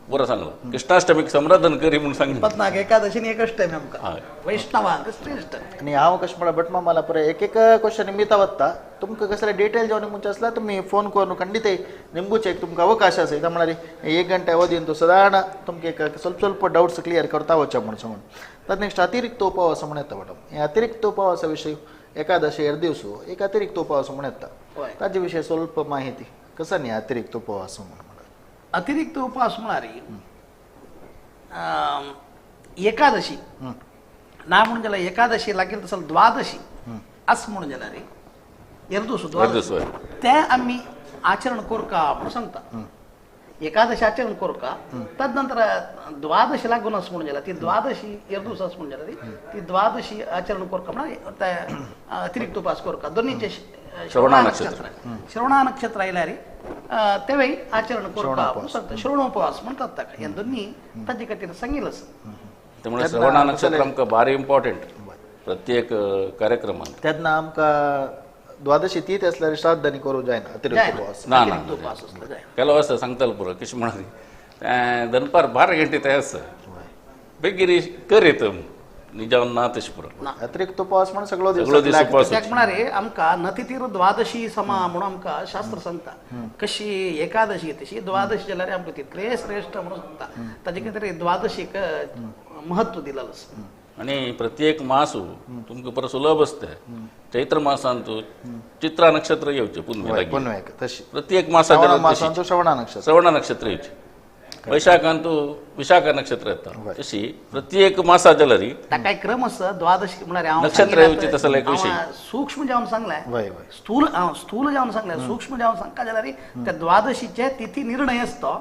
बरं सांगलं कृष्णाष्टमीक सम्राधन करी म्हणून सांगलं. 24 एकादशी एक अष्टमी आमकां वैष्णवांक श्रेष्ठ. आनी हांव कशें म्हळ्यार भटमाम मला पळय एक एक क्वेश्चन निमित्ता वता तुमकां कसले डिटेल जेवण म्हणचे आसल्यार तुमी फोन करून खंडीत निमगूचे एक तुमकां अवकाश आसा कित्याक म्हळ्यार 1 घंटे अवधीन तूं सदांच तुमकां एक स्वल्प स्वल्प डावट्स क्लियर करता वचचे म्हणून सांगून. तर नेक्स्ट अतिरिक्त उपवास म्हण येता मॅडम हे अतिरिक्त उपवासा विशयी एकादशी 2 दिवस एक अतिरिक्त उपवास म्हण येता ताजे विशयी स्वल्प माहिती कसं न्ही अतिरिक्त उपवास म्हणून. अतिरिक्त उपवास म्हळ्यार एकादशी ना म्हणून जाल्यार एकादशी लागीं तसो द्वादशी अस म्हणून जाल्यार एरदूस द्वादशी ते आमी आचरण करका म्हणून सांगता. एकादशी आचरण करका तदनंतर द्वादशी लागून अस म्हणून जाल्यार ती द्वादशी एरदूस अस म्हणून जाल्यार ती द्वादशी आचरण करका म्हळ्यार अतिरिक्त उपवास करका. दोन्हीचे श्रवणा नक्षत्र श्रवणा नक्षत्र आयल्यार तेवय आचरण करका म्हणून सांगता. श्रवणोपवास म्हणतात ताका हे दोन्ही ताजे खातीर सांगिल्लें आसा. त्यामुळे श्रवणा नक्षत्र आमकां भारी इम्पॉर्टंट प्रत्येक कार्यक्रमांत. तेन्ना आमकां द्वादशी तीथ आसल्यार श्राद्ध आनी करूंक जायना अतिरिक्त उपवास ना ना केलो आसता सांगतालो पुरो कशें म्हणाली तें दनपार 12 घंटे ते आसता बेगीन करीत निजावन ना तशें पुरो अतिरिक्त उपवास म्हणून सगळो दीस उपवास. कित्याक म्हळ्यार आमकां नतिथीर द्वादशी समा म्हणून आमकां शास्त्र सांगता. कशी एकादशी तशी द्वादशी जाल्यार आमकां तितलें श्रेश्ठ म्हणून सांगता. ताजे खातीर द्वादशीक महत्व दिलेलें आसा. आनी प्रत्येक मासू तुमकां परत सुलभ आसता. चैत्र मासांत चित्रा नक्षत्र येवचें पुनवेक प्रत्येक मासांत श्रवणा नक्षत्र येवचें. वैशाखांत विशाखा नक्षत्र येता तशी प्रत्येक मासा जाल्यार ताका क्रम आसा. द्वादशी म्हळ्यार नक्षत्र येवचें तसो एक विशय सूक्ष्म जावन सांगलें स्थूल स्थूल जावन सांगलें सूक्ष्म जावन सांगता जाल्यार त्या द्वादशीचे तिथी निर्णय आसता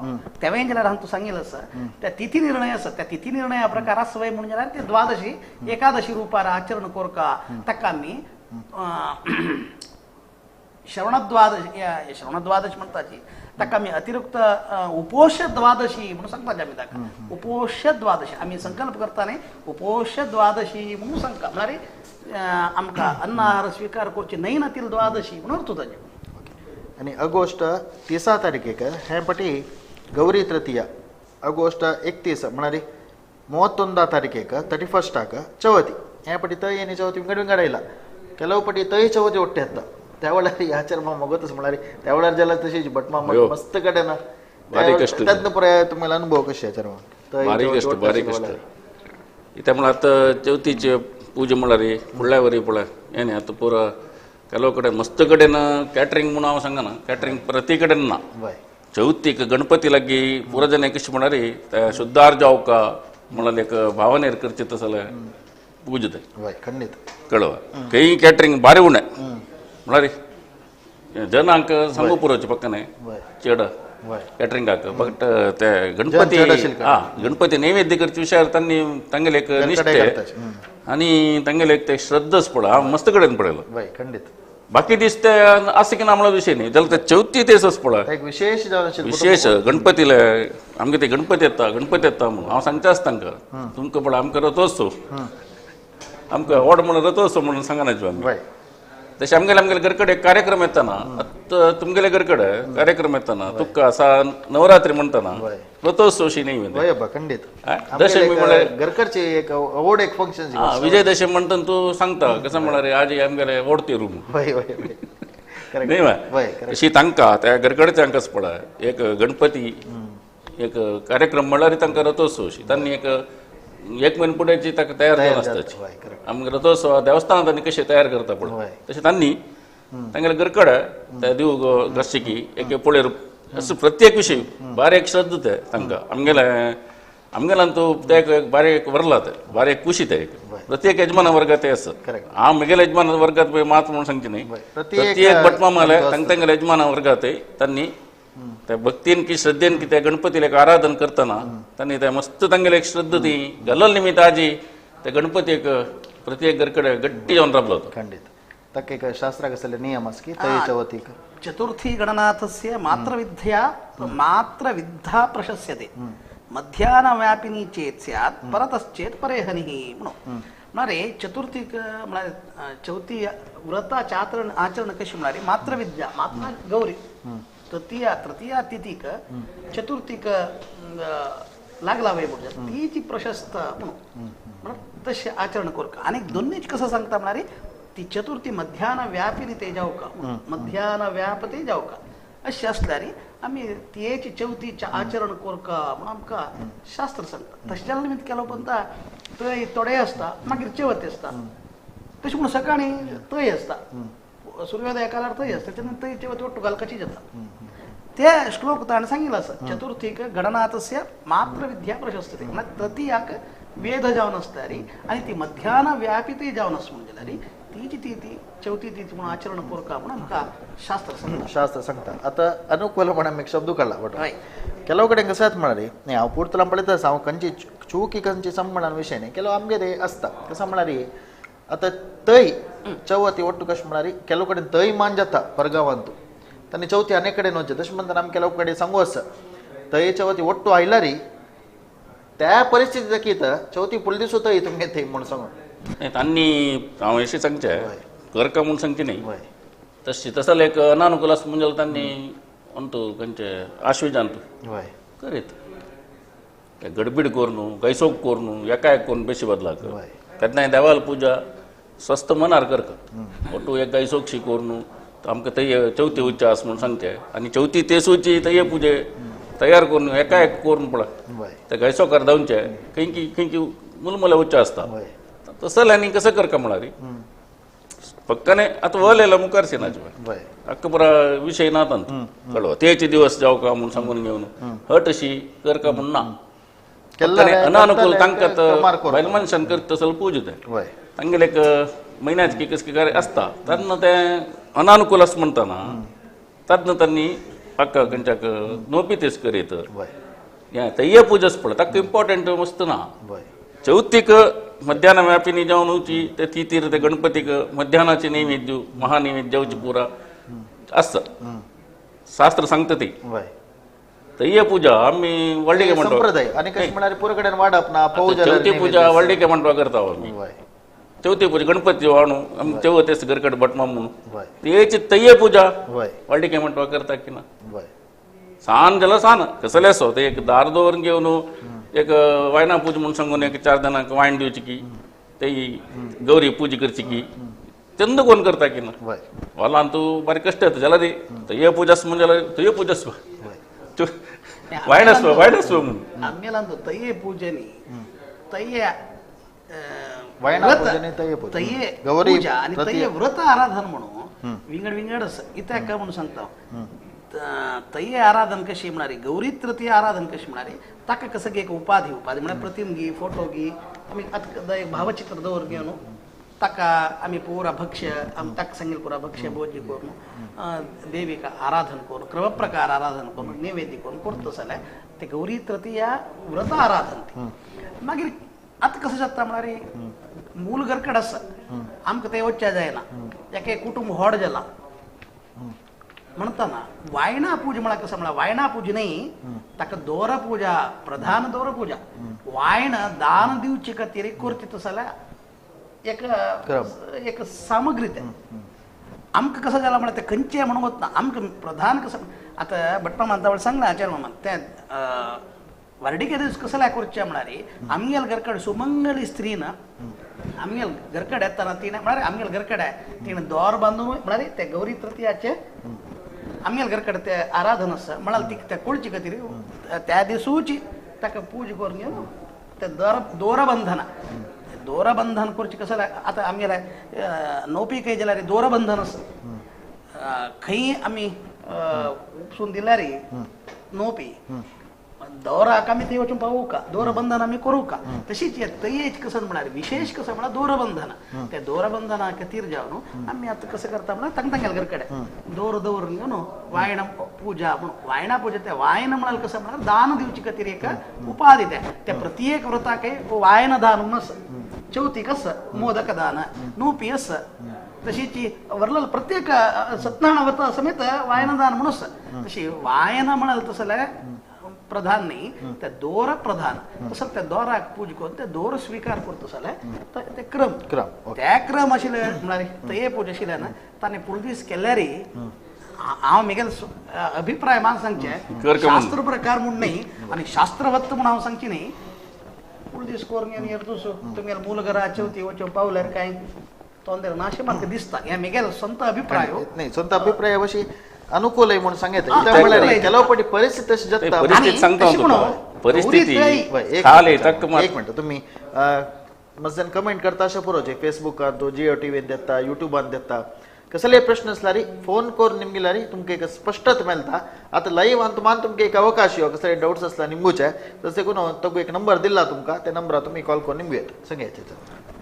तेवय जाल्यार हांव सांगिल्लें आसा. त्या तिथी निर्णय आसा त्या तिथी निर्णया प्रकार आसा म्हणून जाल्यार ते द्वादशी एकादशी रुपार आचरण करका ताका आमी श्रवणद्वादशी श्रवणद्वादशी म्हणटाची ताका आमी अतिरिक्त उपोष द्वादशी म्हणून सांगताची आमी ताका उपोष द्वादशी आमी संकल्प करता न्ही उपोष द्वादशी म्हणून सांगता म्हळ्यार आमकां अन्नाहार स्विकार करची न्हय ना ती द्वादशी म्हणून अर्थ ताजें. आनी ऑगस्ट 30 तारखेक हे पटी गौरी तृतीया ऑगस्ट 31 म्हळ्यार 31 तारखेक 31 चवथी हे पटी तय आनी चवथी विंगड विंगड आयला ಕೆಲವು ಪಟಿ ತೈ ಚವತಿ ಒಟ್ಟೆ ಹತ್ತ त्यावेळार आचार मामा म्हळ्यार त्या वेळार जाल्यार तशीच भटमामा मस्त कडेन त्यातनं पुराय तुम्हाला अनुभव कशे आचार बारीक कष्ट बारीक कष्ट त्यामुळे आतां चवथीचे पूजा म्हळ्यार फुडल्या वरी पळय हें न्ही आतां पुरो ಕೆಲವು कडेन मस्त कडेन कॅटरींग म्हणून हांव सांगना, कॅटरींग प्रति कडेन ना. चवथीक गणपती लागीं पुरो जण कशें म्हणल्यार शुद्धार जावका म्हणल्यार एक भावनेर करचे तसो जाल्यार पूजते. खंडीत कळवा खंय कॅटरींग बारी उणें म्हणल्यार जनांक सांगू पुरोचें पक्क न्हय चड कॅटरिंगाक, बट ते गणपती हा गणपती नैवेद्य करचे विशयार तांणी तांगेले एक निश्ठे आनी तांगेले एक ते श्रद्धाच पळय हांव मस्त कडेन पळयलो. खंडीत बाकी दीस ते आसा की ना म्हणल्यार विशय न्ही, जाल्यार ते चवथी तेच पळय एक विशेष विशेष गणपतीले आमगे ते गणपती येता गणपती येता म्हणून हांव सांगता आसता तांकां तुमकां पळय आमकां रथोत्सव आमकां ओड म्हणून रथोत्सव म्हणून सांगना आमी. तशें आमगेले आमगेले घरकडे कार्यक्रम येताना आतां तुमगेले घरकडे कार्यक्रम येताना तुका असा नवरात्री म्हणताना रथोत्सव शी न्ही. खंडीत दशमी म्हळ्यार घरकडचे एक ओड एक फंक्शन विजयदशमी म्हणटा तूं सांगता कसं म्हळ्यार आज आमगेले ओडती रूम न्ही. तशी तांकां त्या घरकडे तांकांच पळय एक गणपती एक कार्यक्रम म्हणल्यार तांकां रथोत्सव शी तांणी एक एक म्हयनो फुडें ताका तयार जावन आसताची. आमकां रथोत्सव देवस्थानां तांणी कशें तयार करता पळय तशें तांणी तांगेले घरकडे त्या देव घासची एक पळयर असो प्रत्येक विशय बारीक श्रद्धा ते तांकां आमगेले आमगेल्यान तूं ते एक बारीक व्हरला ते बारीक कुशी ते एक प्रत्येक यजमान वर्गात ते आसा. हांव म्हगेल्या यजमान वर्गात पळय मात म्हणून सांगचे न्ही, प्रत्येक भटमा माले तांकां तांगेल्या यजमान वर्गात तांणी त्या भक्तीन की श्रद्धेन की त्या गणपतीला एक आराधन करताना तांणी त्या मस्त तांगेले एक श्रद्धा ती घालल निमित्त आजी त्या गणपती एक प्रत्येक घरकडे गट्टी जावन राबलो. खंडीत ताका एक शास्त्राक आसले नियम आसा की तये चवथीक चतुर्थी गणनाथस्य मात्रविद्या मात्रविद्धा प्रशस्यते मध्याह्नव्यापिनी चेत् स्यात् परतश्चेत् परेहनिः म्हणून म्हळ्यार चतुर्थीक म्हळ्यार चवथी व्रताचें आचरण आचरण कशें म्हळ्यार मात्रविद्या मात्र गौरी तृतीया तृतीया तिथीक चतुर्थीक लागला वय म्हणटा ती जी प्रशस्त म्हणून म्हणून तशें आचरण करता. आनी दोनूच कसं सांगता म्हळ्यार ती चतुर्थी मध्यान व्यापिनी ते जावका मध्यान व्यापते जावका अशें आसल्यार आमी तियेची चवथीचें आचरण करका म्हणून आमकां शास्त्र सांगता. तशें जाल्यार निमित्त केलो पण थंय थोडे आसता मागीर चवथ आसता तशें म्हणून सकाळीं थंय आसता सूर्योदय काळार थंय आसता तेन्ना थंय चवथ ಒಟ್ಟು घालकाची जाता. ते श्लोक ताणें सांगिल्लो आसा चतुर्थीक गणनाथस्य मात्रविद्या प्रशस्तते म्हळ्यार तृतीयाक वेद जावन आसता री आनी ती मध्यान व्यापितय जावन आस म्हणून जाल्यार ती ती ती चवथी ती म्हणून आचरण करका म्हणून आमकां शास्त्र सांगता. शास्त्र सांगता. आतां अनुकूलपणान एक शब्द काडला बट ಕೆಲವು कडेन कशें जाता म्हळ्यार न्ही हांव पुर्तुलान पळयता आसा हांव खंयची चूक खंयची संबंदान विशय न्ही ಕೆಲವು आमगे ते आसता कसं म्हळ्यार आतां तय चवथी ಒಟ್ಟು कशें म्हळ्यार ಕೆಲವು कडेन तय मान जाता परगांवांत तांणी चवथी अनेक कडेन वचचें तशें म्हणटाना आमी ಕೆಲವು कडेन सांगू आसा तय चवथी ಒಟ್ಟು आयल्यार त्या परिस्थिती दाखयता चवथी फुडले दिसूं तय तुमगे थंय म्हणून सांगू. तांणी हांव अशें सांगचें करका म्हूण सांगचें न्ही तशें तसो एक अनानुकूल आसा म्हणजे तांणी अंतू खंयचे आश्विजांत करीत गडबीड करून गैसोक करून एकाएक करून बेशी बदलाक तेन्ना देवाल पुजा स्वस्थ मनार करका ಒಟ್ಟು एक गैसोकशी करून आमकां थंय चवथी उच्च आसा म्हणून सांगचें आनी चवथी तेसूची थंय पुजे तयार करून एकाएक करून पळय ते गैसोकार धांवचे खंयकी खंयकी मुलमुल्या उच्च आसता तसो आनी कसं करका म्हळ्यार पक्काने आतां वळयला मुखार सिनाचे अख्खा पुरा विशय ना तांचो कळ्ळो तेचे दिवस जावका म्हणून सांगून घेवन हट अशी करका म्हूण ना अनानुकूल तांकां बायल मनशान करता तसो पूज तें तांगेले एक म्हयन्याचे की कसली कार्य आसता तेन्ना तें अनानुकूल आसा म्हणटाना तेन्ना तांणी पक्का खंयच्याक नोपी तेच करीत हें तय पुजाच पळय ताका इम्पॉर्टंट मस्त ना. चवथीक मध्यान व्यापिनी जावन वची ते तिथीर ते गणपतीक मध्यानाचे नैवेद्य महानैवेद्य जावची पुरा आसता शास्त्र सांगता ती तय पूजा आमी व्हडलिके म्हणटा चवथी पूजा व्हडलिके म्हणपा करता आमी चवथी पूजा गणपती वाणू आमी चवथ आसता घरकट भटमा म्हणून तेची तय पूजा व्हडलिके म्हणपा करता की ना सान जाल्यार सान कसलें आसो ते एक दार दवरून घेवन एक वायना पूजा म्हणून सांगून एक चार जाणांक वायन दिवची की ते गौरी पूजा करची की चंद कोण करता की ना वालान तूं बारीक कश्ट येता जाल्यार तय पूजा आसा म्हणून जाल्यार तय पूजा आसपा वायन आसपा वायन आसपा म्हणून आमगेलांत तये पूजेनी तये तये पूजा आनी तये व्रत आराधन म्हणून न्हू विंगड विंगड आसा. कित्याक काय म्हणून सांगता हांव, तये आराधन कशी म्हळ्यार गौरी तृतीय आराधन कशी म्हळ्यार ताका कसं एक उपाधी उपाधी म्हळ्यार प्रतिम गी फोटो गी आमी आतां एक भावचित्र दवर घेवन ताका आमी पुरा भक्ष्य आमी ताका सांगेल पुरा भक्ष्य भोज्य करून देवीक आराधन करून क्रमप्रकार आराधन करून नैवेद्य करून करता जाल्यार ते गौरी तृतीया व्रत आराधन ती. मागीर आतां कसं जाता म्हळ्यार मूल घरकड आसा आमकां तें वचच्या जायना, एके कुटुंब व्हड जाला म्हणताना वायना पूजा म्हळ्यार कसं म्हळ्यार वायना पूजा न्ही ताका दोर पूजा प्रधान दोर पूजा वायन दान दिवचे खातीर करता तसो जाल्यार एक एक सामग्री ते आमकां कसं जाला म्हळ्यार तें खंयचें म्हणून वतना आमकां प्रधान कसं आतां भटमामान तावळ सांगलां आचार्य मामान तें वर्डिके दीस कसं करचें म्हळ्यार आमगेल घरकड सुमंगली स्त्रीन आमगेल घरकड येतना तिणें म्हळ्यार आमगेल घरकडे तिणें दोर बांदून म्हळ्यार ते गौरी तृतीयाचे आमगेल घरकडे ते आराधन आसा म्हळ्यार ती त्या कुळचे खातीर त्या दिसूची ताका पूजा करून घेवन ते दोरबंधन दोरबंधन करचें कसं आतां आमगेले नोपी खंय जाल्यार दोरबंधन आसा खंय आमी उपसून दिल्यार नोपी दोराक आमी थंय वचून पावूं का दोरबंधन आमी करूं का. तशीच तयेच कसं म्हळ्यार विशेष कसं म्हळ्यार दोरबंधन त्या दोरबंधना खातीर जावन आमी आतां कसं करता म्हळ्यार तांकां तांगेल्या घरकडे दोर दवरून घेवन वायण पूजा म्हणून वायणा पूजा त्या वायन म्हळ्यार कसं म्हळ्यार दान दिवचे खातीर एक उपाधी त्या त्या प्रत्येक व्रताक वायन दान म्हणून आसा. चवथीक आसा मोदक दान नोपी आसा, तशीच वरलेल प्रत्येक सत्यनारायण व्रता समेत वायनदान म्हणून आसा. तशी वायन म्हणाल तसं जाल्यार प्रधान न्ही त्या दोर प्रधान तसं त्या दोराक पूजा करून त्या दोर स्वीकार करता जाल्यार ते क्रम क्रम त्या क्रम आशिल्ले म्हळ्यार ते पूजा आशिल्ल्यान ताणें पुर्दीस केल्यार हांव म्हगेले अभिप्राय मान सांगचें शास्त्र प्रकार म्हूण न्ही आनी शास्त्रवत्त म्हूण हांव सांगची न्ही. पुर्दीस करून आनी येतूस तुमगेले मूल घरा चवथी वचून पावल्यार कांय तोंदर ना अशें म्हाका दिसता. हें म्हगेलो स्वंत अभिप्राय न्ही, स्वंत अभिप्राय अशी अनुकूल आहे म्हणून सांगितलं. ಕೆಲವು पटी परिस्थिती तशी जाता. परिस्थिती सांगता परिस्थिती एक मिनिट तुम्ही मजन कमेंट करता अशें पुरो जे फेसबुकार तो जिओ टीव्हीन देता युट्यूबान देता कसले प्रश्न आसल्यार फोन करून निमगिल्यार तुमकां एक स्पश्टत मेळटा. आतां लायव्ह तुमान तुमकां एक अवकाश यो कसले डाउट्स आसल्यार निमगुचे तशें करून तो एक नंबर दिला तुमकां त्या नंबरार तुमी कॉल करून निमगू येता सांगायचे.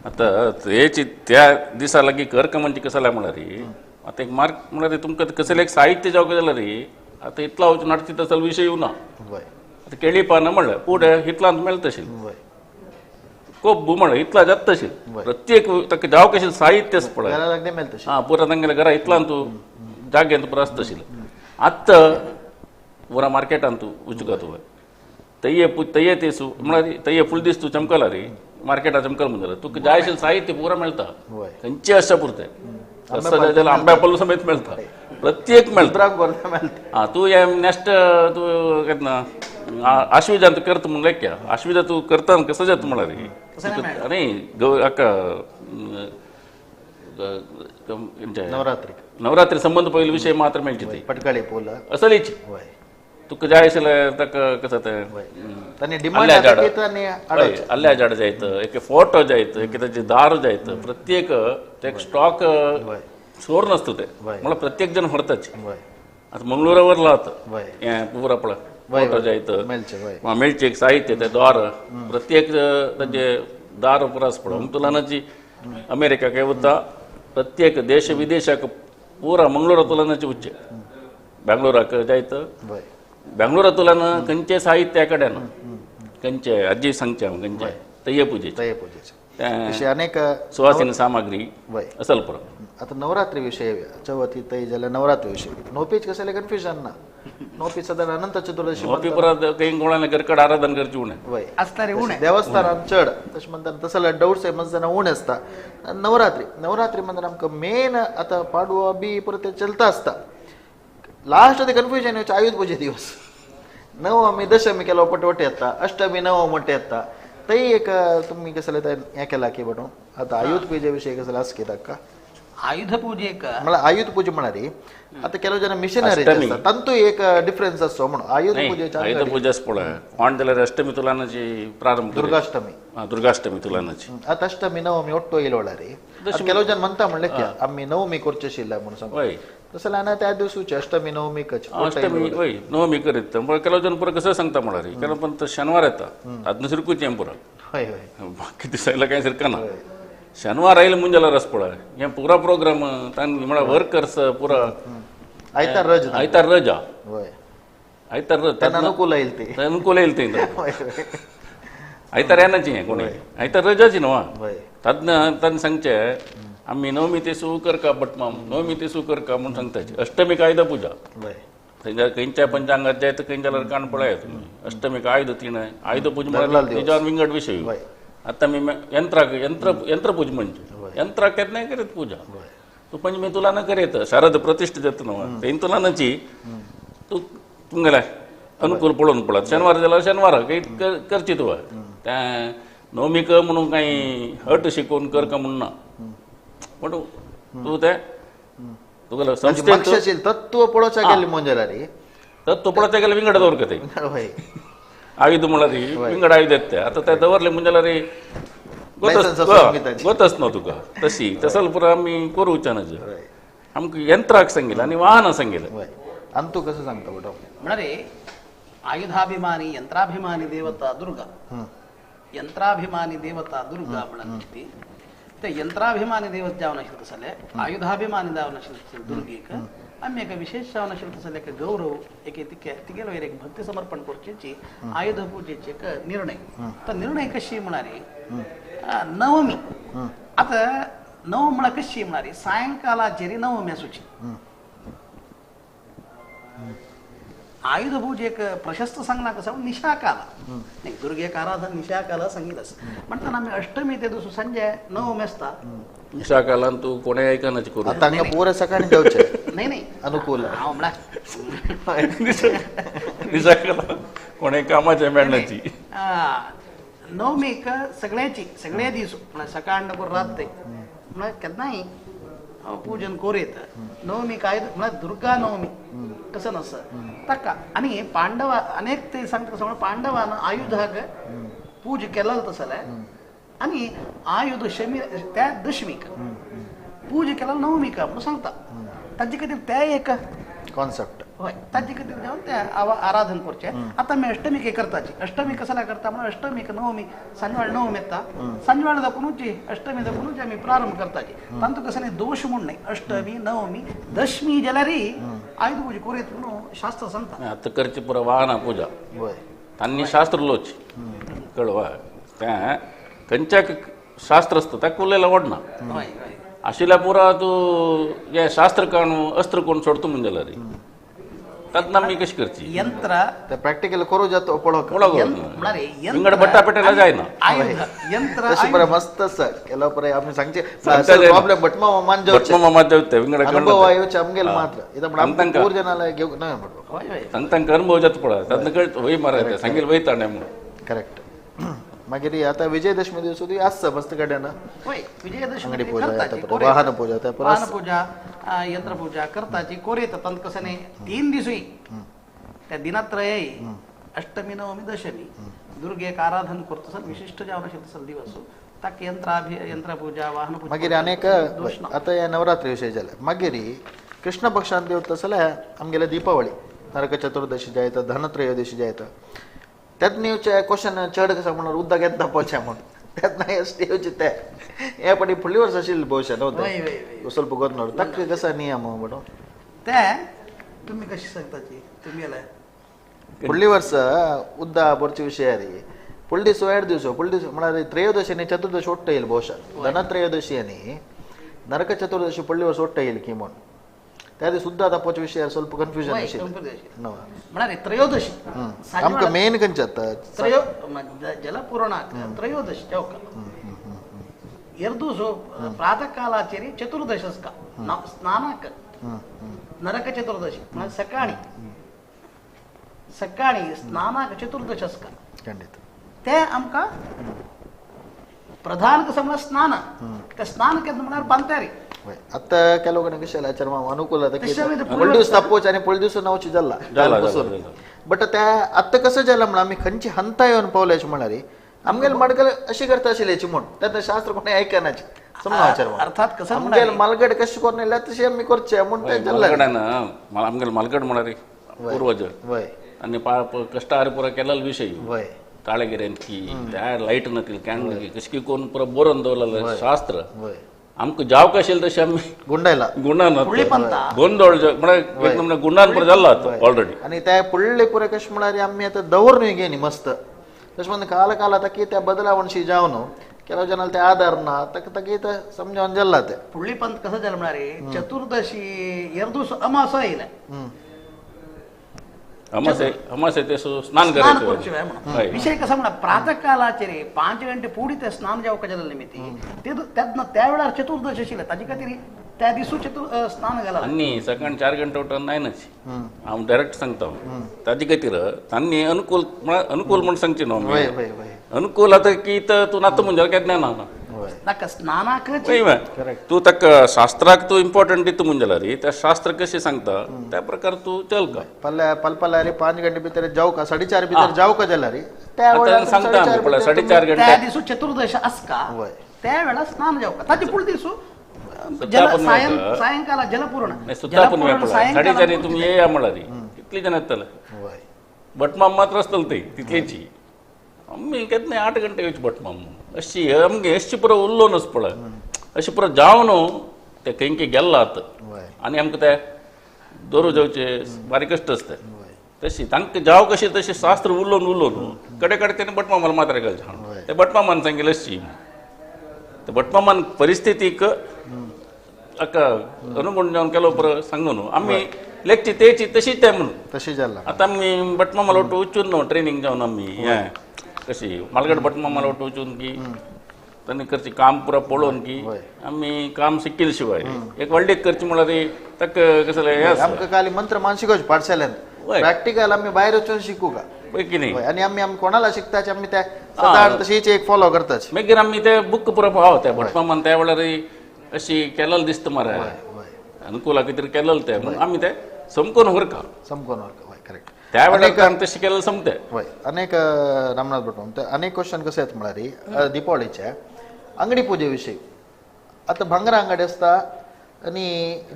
आतां हेची त्या दिसा लागीं कर्क म्हणजे कसं म्हळ्यार आतां एक मार्क म्हळ्यार तुमकां कसलें एक साहित्य जावंक जाल्यार आतां इतलो वचून हाडची तसो विशय येवना. आतां केळी पानां म्हणलें पुढे इतलांत मेळटा तशें कोब्बू म्हणलें इतला जाता तशें प्रत्येक ताका जावंक कशें साहित्य आसा पळय आं पुरा तांगेल्या घरा इतल्यान तूं जाग्यांत पुरो आसता तशें. आतां पुरा मार्केटान तूं वचूंक तुवें तये तये तेसू म्हळ्यार तये फूल दीस तूं चमकला रे मार्केटात चमकल म्हणून तुका जाय आशिल्लें साहित्य पुरा मेळटा खंयचें आसता पुरतें आंब्या पल्लू समेत मेळटा प्रत्येक मेळटा. आं तूं हें नेक्स्ट तूं केन्ना आश्विजान तूं करता म्हणून लेख्या आश्विजा तूं करता कसं जाता म्हळ्यार न्ही हाका नवरात्री नवरात्री संबंद पयलो विशय मात्र मेळची ती पटकाळी पोल असलीच तुका जाय आशिल्लें ताका कसं तें आल्या झाड जायत एक फोटो जायत एक ताजे दार जायत प्रत्येक ते स्टॉक सोर नासता ते म्हळ्यार प्रत्येक जण व्हरताच. आतां मंगळुरा व्हरला आतां हें पुरा पळय फोटो जायत मेळचे एक साहित्य ते दार प्रत्येक ताजे दार पुरा आसा पळय तुलनाची अमेरिकाक वता प्रत्येक देश विदेशाक पुरा मंगळुरा तुलनाची वच्चें बेंगलोराक जायत बेंगलोरा तुलना खंयचें साहित्या कडेन खंयचें आजी सांगचें हांव खंयचें तये पुजेचें तशें अनेक सुवासिनी सामग्री असल पुरो. आतां नवरात्री विशय चवथी तय जाल्यार नवरात्री विशय नोपीच कसलें कन्फ्युजन ना. नोपी सादारण अनंत चतुर्दशी नोपी परत काही कोणाला घरकड आराधन करची उणें वय आसता रे उणें देवस्थानान चड तशें म्हणटा तसले डाउट्स मज जाणां उणें आसता. नवरात्री नवरात्री म्हणटा आमकां मेन आतां पाडवो बी परत तें चलता आसता लास्ट ते कन्फ्युजन येवचें आयुध पुजे दिवस नवमी दशमी केलो पटवटे येता अष्टमी नवम मोटे येता तय एक तुमी कसलें हें केलां की बटून आतां आयुध पुजे विशय कसलें आसा की ताका आयुध पूजेक म्हळ्यार आयुध पूजा म्हळ्यार आता ಕೆಲವು ಜನ ಮಿಷನರಿ ತಂತು ಏಕ ಡಿಫರೆನ್ಸ್ असतो म्हणून आयुध पूजेच्या आयुध पूजा पळय कोण जाल्यार अष्टमी तुलानाची प्रारंभ दुर्गाष्टमी दुर्गाष्टमी तुलानाची आता अष्टमी नवमी ಒಟ್ಟು येयलो ಕೆಲವು ಜನ म्हणता म्हणले की आम्ही नवमी करचे आशिल्ले म्हणून सांगता तसं जाल्यार त्या दिवसूचे अष्टमी नवमी अष्टमी वय नवमी करीत ಕೆಲವು जण पुरा कसं सांगता म्हळ्यार ಕೆಲವು पण शनिवार येता तातून सिरकूच हें पुरा हय हय बाकी दिसायला काय सिरकना शनिवार आयले मुंजाला रस पळय हे पुरा प्रोग्राम तांणी म्हळ्यार वर्कर्स पुरा आयतार रज आयतार रजा वय आयतार रज अनुकूल येईल ते अनुकूल येईल ते आयतार येनाची हें कोणी आयतार रजाची न्हू तज्ञ तांणी सांगचे आमी नवमी ते सुरू करका भटमाम नवमी ते सुरू करका म्हणून सांगताचे अष्टमी आयुध पूजा थंय खंयच्या पंचांगात जाय तर खंयच्या जाल्यार काण पळयात तुमी अष्टमीक आयुध तिणें आयुध पूजा म्हळ्यार तेज्यावर विंगड विशय आता मी यंत्राक यंत्र यंत्रपूज म्हणजे यंत्राक केन्नाय करीत पूजा तूं पंचमी तुला न करीत शारद प्रतिष्ठा जाता न्हू तें तुला नची तूं तुमगेलें अनुकूल पळोवन पळत शेनवार जाल्यार शेनवार करची तुवें त्या नवमीक म्हणून कांय हट शिकोवन कर का म्हूण ना पण तूं तें तुगेलें संस्थेन तत्व पळोवच्या गेलें म्हणजे रे तत्व पळोवच्या गेलें विंगड दवर ते आयुध म्हळ्यार विंगड आयुध येता आतां ते दवरले म्हणजे जाल्यार गोतच न्हू तुका तशी तसल पुरा आमी करूच्या ना आमकां यंत्राक सांगिल्लें आनी वाहनां सांगिल्लें आनी तूं कसं सांगता बेटो म्हळ्यार आयुधाभिमानी यंत्राभिमानी देवता दुर्गा यंत्राभिमानी देवता दुर्गा म्हणून ती ते यंत्राभिमानी देवत जावन आशिल्लें तसलें आयुधाभिमानी जावन आशिल्लें तसलें दुर्गेक आमी एका विशेष जावन आशिल्लें तसलें एक गौरव एक तिगेलो वयर एक भक्ती समर्पण करचेची आयुध पूजेची एक निर्णय तो निर्णय कशी म्हळ्यार नवमी आतां नव म्हळ्यार कशी म्हळ्यार सायंकालाचेर नवमी आसूची आयुध पूजेक प्रशस्त सांगला कसं निशाकाल नाही दुर्गेक आराधन निशाकाल सांगितलं म्हणताना आमी अष्टमी ते दिवस संजय नवमी आसता निशाकालान तूं कोणें आयकनाची करूं आतां हांगा पुरो सकाळीं जावचें नाही नाही अनुकूल हांव म्हळ्यार निशाकाला कोणें कामाचें मेळनाची नवमीक सगळ्याची सगळे दीस म्हळ्यार सकाळ नको रात ते म्हळ्यार केन्नाय पूजन कोरेत नवमी काय म्हळ्यार दुर्गा नवमी कसं नसं ताका आनी पांडव अनेक ते सांगता कसं पांडवान आयुधाक पूज केलं तसलें आनी आयुध शमी त्या दशमीक पूज केला नवमीक म्हणून सांगता ताजे खातीर ते एक कॉन्सेप्ट हय ताजे खातीर जावन ते आराधन करचें आतां आमी अष्टमीक करताची अष्टमी कसल्या करता म्हणून अष्टमीक नवमी सांजवेळ नवमी येता सांजवेळ दाखोवनूच अष्टमी दाखोवनूच आमी प्रारंभ करताची तांतूं कसं न्ही दोश म्हूण न्ही अष्टमी नवमी दशमी जाल्यार आयुध पूजा करीत म्हणून शास्त्र सांगता आतां करची पुरा वाहना पूजा तांणी शास्त्र लोच कळवा तें खंयच्याक शास्त्र आसता ताका उलयला वडना आशिल्ल्या पुरा तूं हें शास्त्र काण अस्त्र कोण सोडता म्हण जाल्यार तातूंत आमी कशी करची यंत्र ते प्रॅक्टिकल करू जातो पळोवंक विंगड बट्टा पेटेला जायना यंत्र तशें बरें मस्त आसा केलो बरें आमी सांगचे प्रॉब्लेम भटमामा मान जावचे भटमामा जावचे विंगड अनुभव येवचे आमगेले मात्र इथं पण आमकां पूर जनाला घेवंक ना म्हणून तांकां अनुभव जाता पळय तातूंत कळटा वय मारता सांगेल वयता न्ही म्हणून करेक्ट मागीर आतां विजयदशमी दिवस आसता मस्त कडेन हय विजयदशमी पूजा वाहन पूजा वाहन पूजा यंत्रपूजा करताची कोरेत तांत कसं न्ही तीन दिसूय त्या दिनात्रय अष्टमी नवमी दशमी दुर्गेक आराधन करता सर विशिश्ट जावन आशिल्लो तसलो दिवस ताका यंत्रपूजा वाहन पूजा मागीर अनेक आतां ह्या नवरात्री विशय जाले मागीर कृष्ण पक्षांत येवता जाल्यार आमगेले दीपावळी नरक चतुर्दशी जायता धनत्रयोदशी जायता त्यात येवचे क्वेश्चन चड कसं म्हणून उदक येता पोवचें म्हणून त्यात नाही अशें येवचे ते हे पटी फुडल्या वर्सा आशिल्लें भोवशा न्हू ಸ್ವಲ್ಪ ಗೊತ್ತು ನೋಡು तक्क कसा नियम म्हणून ते तुम्ही कशी सांगताची तुम्ही फुडली वर्स उद्दा बोरचे विषय रे फुडले दिवस ಎರಡು दिवस फुडले दिवस म्हळ्यार त्रयोदशी आनी चतुर्दशी ಒಟ್ಟು येईल ಬಹುಶಃ धनत्रयोदशी आनी नरक चतुर्दशी फुडले वर्स ಒಟ್ಟು येईल की म्हणून त्या दिवस सुद्धा तापोचे विषय ಸ್ವಲ್ಪ कन्फ्युजन आशिल्लें म्हळ्यार त्रयोदशी आमकां मेन खंयचें आतां त्रयो जलपुराणाक त्रयोदशी चौक एर्दूसो प्रातः कालाचेर चतुर्दशस्का स्नानाक नरक चतुर्दशी म्हळ्यार सकाळी सकाळी स्नानाक चतुर्दशस्का खंडीत ते आमकां प्रधान कसं म्हळ्यार स्नान ते स्नान केन्ना म्हळ्यार पांतारी आता ಕೆಲವು ಕಡೆ कशें जालें आचार अनुकूल आतां पयले दीस तापोवचे आनी पयले दीस नावची जाला बट त्या आतां कसं जालां म्हण आमी खंयची हंता येवन पावले अशें म्हळ्यार आमगेले माडगल अशी करता आशिल्ली म्हूण तेन्ना शास्त्र कोणी आयकनाचे समजा अर्थात कसं आमगेले मालगड कशें करून येयल्या तशें आमी करचें म्हूण तें जालें. आमगेले मालगड म्हळ्यार पूर्वज आनी कश्टार पुरा केलेलो विशय ताळेगिऱ्यांची त्या लायट नतील कॅन्डल कशी कोण पुरा बरोवन दवरलेलें शास्त्र आमकां जावक आशिल्लें तशें आमी गुंडायला गुंडान गोंदळ म्हळ्यार एक नमुने गुंडान पुरा जाल्लो आतां ऑलरेडी. आनी त्या फुडले पुरे कशें म्हळ्यार आमी आतां दवरनूय घेनी मस्त तशें म्हणून काल काल आतां की त्या बदलावणशी जावन ಕೆಲವು ಜನ ते आधार ना ताका ताकी समजावन जाल्ला ते फुडली पंत कसं जालें म्हळ्यार चतुर्दशी एरदूस अमास येयले अमासे ते स्नान करचें विषय कसा म्हळ्यार प्रातः कालाचेर 5 गंटे पुडी ते स्नान जावपाक जालें निमित्ती तेन्ना त्या वेळार चतुर्दशी आशिल्लें ताजे खातीर त्या दिसू चतुर स्नान घाला. आनी सकाळी 4 गंटे उठून नायनच हांव डायरेक्ट सांगता ताजे खातीर तांणी अनुकूल म्हळ्यार अनुकूल म्हूण सांगचें न्हू अनुकूल आतां की तूं नात म्हणजे केन्ना ना नाका स्नानाक तूं ताका शास्त्राक तूं इम्पॉर्टंट दिता म्हूण जाल्यार त्या शास्त्र कशें सांगता त्या प्रकार तूं चल का पल पल 5 गंटे भितर जावका 4:30 भितर जावका जाल्यार त्या वेळार सांगता आमी 4:30 गंटे त्या दिसू चतुर्दश आसका त्या वेळार स्नान जावका ताचे फुडें दिसू सायंकाळ जलपूर्ण 4:30 तुमी येया म्हळ्यार कितली जण येतले भटमाम मात्र आसतले ती तितलीची आमी केन्ना 8 गंटे येवची भटमाम अशी आमगे अशी पुरो उल्लोनच पळय अशी पुरो जावन ते खंय खंय गेल्ला आतां आनी आमकां ते दवरू जावचे बारीक कश्ट आसता तशी तांकां जाव कशी तशी शास्त्र उलोवन उलोवन कडे कडे तेणें भटमामाला मात्रा घालचें ते भटमामान सांगिल्लें अशी ते भटमामान परिस्थितीक ताका अनुगुण जावन केलो पुरो सांगू न्हू आमी लेगची तेची तशीच ते म्हणून तशी जाला. आतां आमी भटमामाला वटू वचून न्हू ट्रेनींग जावन आमी हें कशी मालगड भटमामाला वटू वचून की तांणी करची काम पुरा पळोवन की आमी काम शिकील शिवाय एक व्हडली करची म्हळ्यार ताका कसलें हें आसा आमकां खाली मंत्र मान शिकोवचें पाठशालेन प्रॅक्टिकल आमी भायर वचून शिकू का पळय की न्ही आनी आमी आमी कोणाला शिकताचे आमी त्या सदां तशीच एक फॉलो करताचे मागीर आमी ते बूक पुरा पाव त्या भटमामान त्या वेळार अशी केलेलें दिसता मरे अनुकूल कितें केलेलें तें म्हणून आमी ते समकोन व्हरका समकोन व्हरका हय करेक्ट त्या वेळार आमी तशें केलें समते. हय अनेक रामनाथ भट अनेक क्वेश्चन कशें येता म्हळ्यार दिपावळीचे अंगडी पुजे विशयी आतां भांगरा अंगडी आसता आनी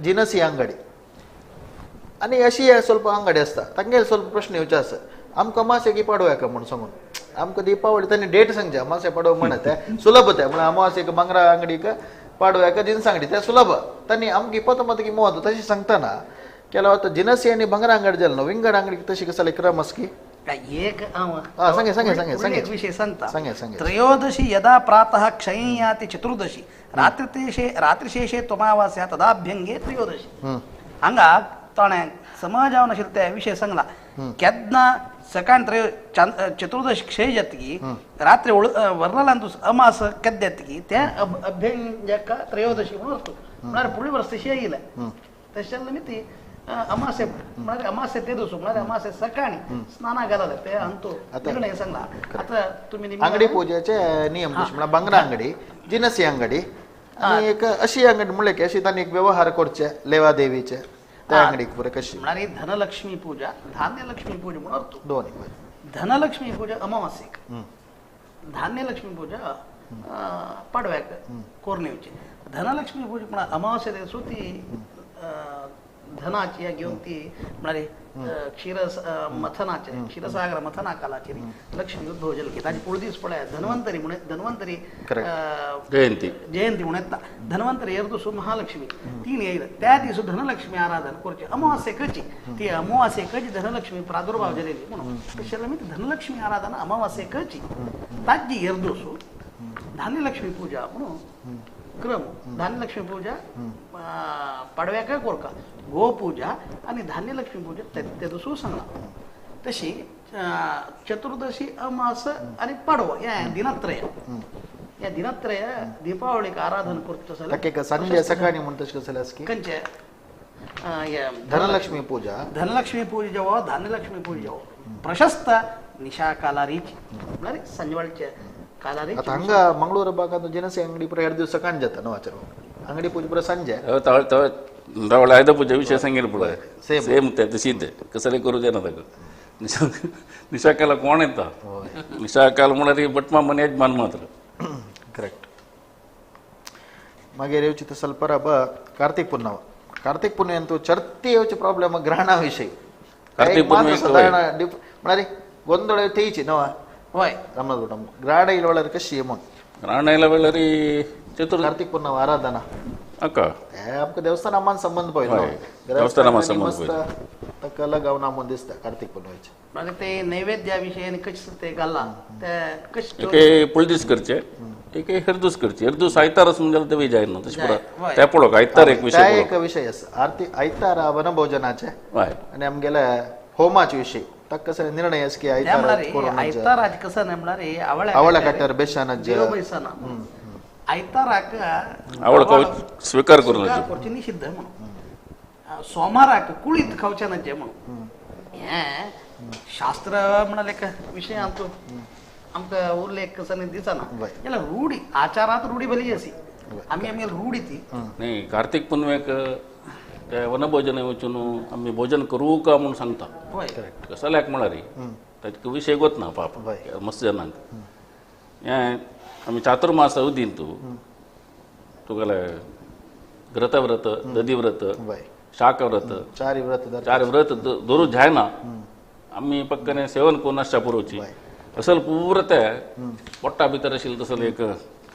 जिनसी अंगडी आनी अशी ಸ್ವಲ್ಪ अंगडी आसता तांगेले ಸ್ವಲ್ಪ प्रश्न येवचे आसा आमकां अमासेक पाडव्याक म्हूण सांगून आमकां दिपावळी तांणी डेट सांगचे अमासे पाडवो म्हणत ते सुलभ ते म्हळ्यार अमावासेक भांगरा अंगडीक पाडव्याक जिनस अंगडी ते सुलभ तांणी आमकां इपत की म्हत्व तशें सांगतना केला आतां जिनसी आनी भांगरा अंगडी जालें न्हू विंगड अंगडीक तशी कसले क्रम आसा की एक सांगे सांगे सांगे सांगे विषय सांगता सांगे सांगे त्रयोदशी यदा प्रातः क्षयं याति चतुर्दशी रात्रिशेषे रात्रिशेषे त्वमावास्या तदाभ्यंगे त्रयोदशी हांगा ताणें समाज जावन आशिल्ले ते विशय सांगला केन्ना सकाळ त्रयो चतुर्दशी क्षय जातकी रात्री वर्णलान अमास केन्ना जातकी त्या अभ्यंगाक त्रयोदशी म्हणून वस्तू म्हळ्यार फुडले वर्स तशी येयलें तशें जाल्यार ती अमासे म्हळ्यार अमासे ते दिवस म्हळ्यार अमासे सकाळी स्नाना घालले ते अंतू निर्णय सांगला. आतां तुमी अंगडी पुजेचे नियम म्हळ्यार भांगरा अंगडी जिनसी अंगडी आनी एक अशी अंगडी म्हणलें की अशी तांणी एक व्यवहार करचे लेवा देवीचे त्या अंगडीक पुरे कशी म्हळ्यार धनलक्ष्मी पूजा धान्यलक्ष्मी पूजा म्हणून अर्थ दोन धनलक्ष्मी पूजा अमावास्येक धान्यलक्ष्मी पूजा पाडव्याक कोरून येवची धनलक्ष्मी पूजा म्हळ्यार अमावास्ये दिसू ती धनाची घेवन ती म्हळ्यार क्षीर मथनाचे क्षीरसागर मथना कालाचेर लक्ष्मी उद्भव जाली ताजी फुडें दीस पळय धन्वंतरी म्हण धन्वंतरी जयंती जयंती म्हूण येता धन्वंतरी एरदुसू महालक्ष्मी तीन येयले त्या दिसू धनलक्ष्मी आराधन करची अमावास्येकची ती अमावास्येकची धनलक्ष्मी प्रादुर्भाव जालेली म्हणून तशें आमी धनलक्ष्मी आराधन अमावास्येकची ताजी एरदुसू धान्यलक्ष्मी पूजा म्हणून क्रम धान्यलक्ष्मी पूजा पाडव्याक कोरका गोपूजा आनी धान्यलक्ष्मी पूजा ते दुसरो सांगला. तशी चतुर्दशी अमास आनी पाडवो ह्या दिनत्रय ह्या दिनत्रय दीपावळीक आराधन करता जाल्यार संजे सकाळी म्हणटा तशें जाल्यार खंयचे धनलक्ष्मी पूजा धनलक्ष्मी पूजा जावो धान्यलक्ष्मी पूजा जावो प्रशस्त निशा कालारीची म्हळ्यार सांजवेळचे आता हांगा मंगळूर भागांत जिनसी अंगडी पुरा 2 दिवस सकाळी जाता न्हू आचार अंगडी पूज पुरा सांजे रावळ आयदा पूजा विशय सांगेल पळय सेम ते तशीच कसले करू जायना ताका. निशाकाला कोण येता निशाकाल म्हळ्यार बटमा मन यजमान मात्र. करेक्ट. मागीर येवची तसल परब कार्तीक पुन्नव. कार्तीक पुनवेंतू चर्ती येवची प्रॉब्लेम ग्रहणा विशयी. कार्तीक पुनवे साधारण म्हळ्यार ಗೊಂದಳ ತೇಯ್ಚಿ ನವ हय रामनाथ भट ग्रहण येयल्या वेळार कशी म्हूण ग्रहण येयल्या वेळार चतुर कार्तीक पुन्नव आराधना अका आमकां देवस्थानामान संबंध पळयलो देवस्थानामान संबंध ताका लगावना म्हूण दिसता कार्तीक पुनवेचे. मागीर ते नैवेद्या विशयी आनी कशें ते घाल्लां ते कशें एके पुळदीस करचे एक हेरदूस करची. हेरदूस आयतारच म्हणजे ते बी जायना तशें पुरा ते पळोवंक आयतार एक विशय एक विशय आसा. आरती आयतारा वनभोजनाचे आनी आमगेले होमाचे विशय ताका कसो निर्णय आसा की आयतार आयतार कसो न्हय म्हळ्यार आवळ्या काट्यार बेशानाचे आयताराक आवळ स्वीकार करून करची निषिद्ध म्हणून सोमाराक कुळीत खावचे ना म्हणून हें शास्त्र म्हणाले एक विशय आमचो आमकां उल्लेख कसो दिसना जाल्यार रूढी आचारांत रूढी भली आसी आमी आमगेली रूढी ती न्ही. कार्तीक पुनवेक ते वनभोजन वचून आमी भोजन करूं का म्हूण सांगता कसल्याक म्हळ्यार ताका विशय गोतना पाप मस्त जाणांक हें आमी चातुर्मास अवधीन तूं तुगेले ग्रतव्रत दधिव्रत शाकव्रत चार व्रत धरू जायना आमी पक्कने सेवन करून आसच्या पुरोवची असल पुरो ते पोट्टा भितर आशिल्लो तसलो एक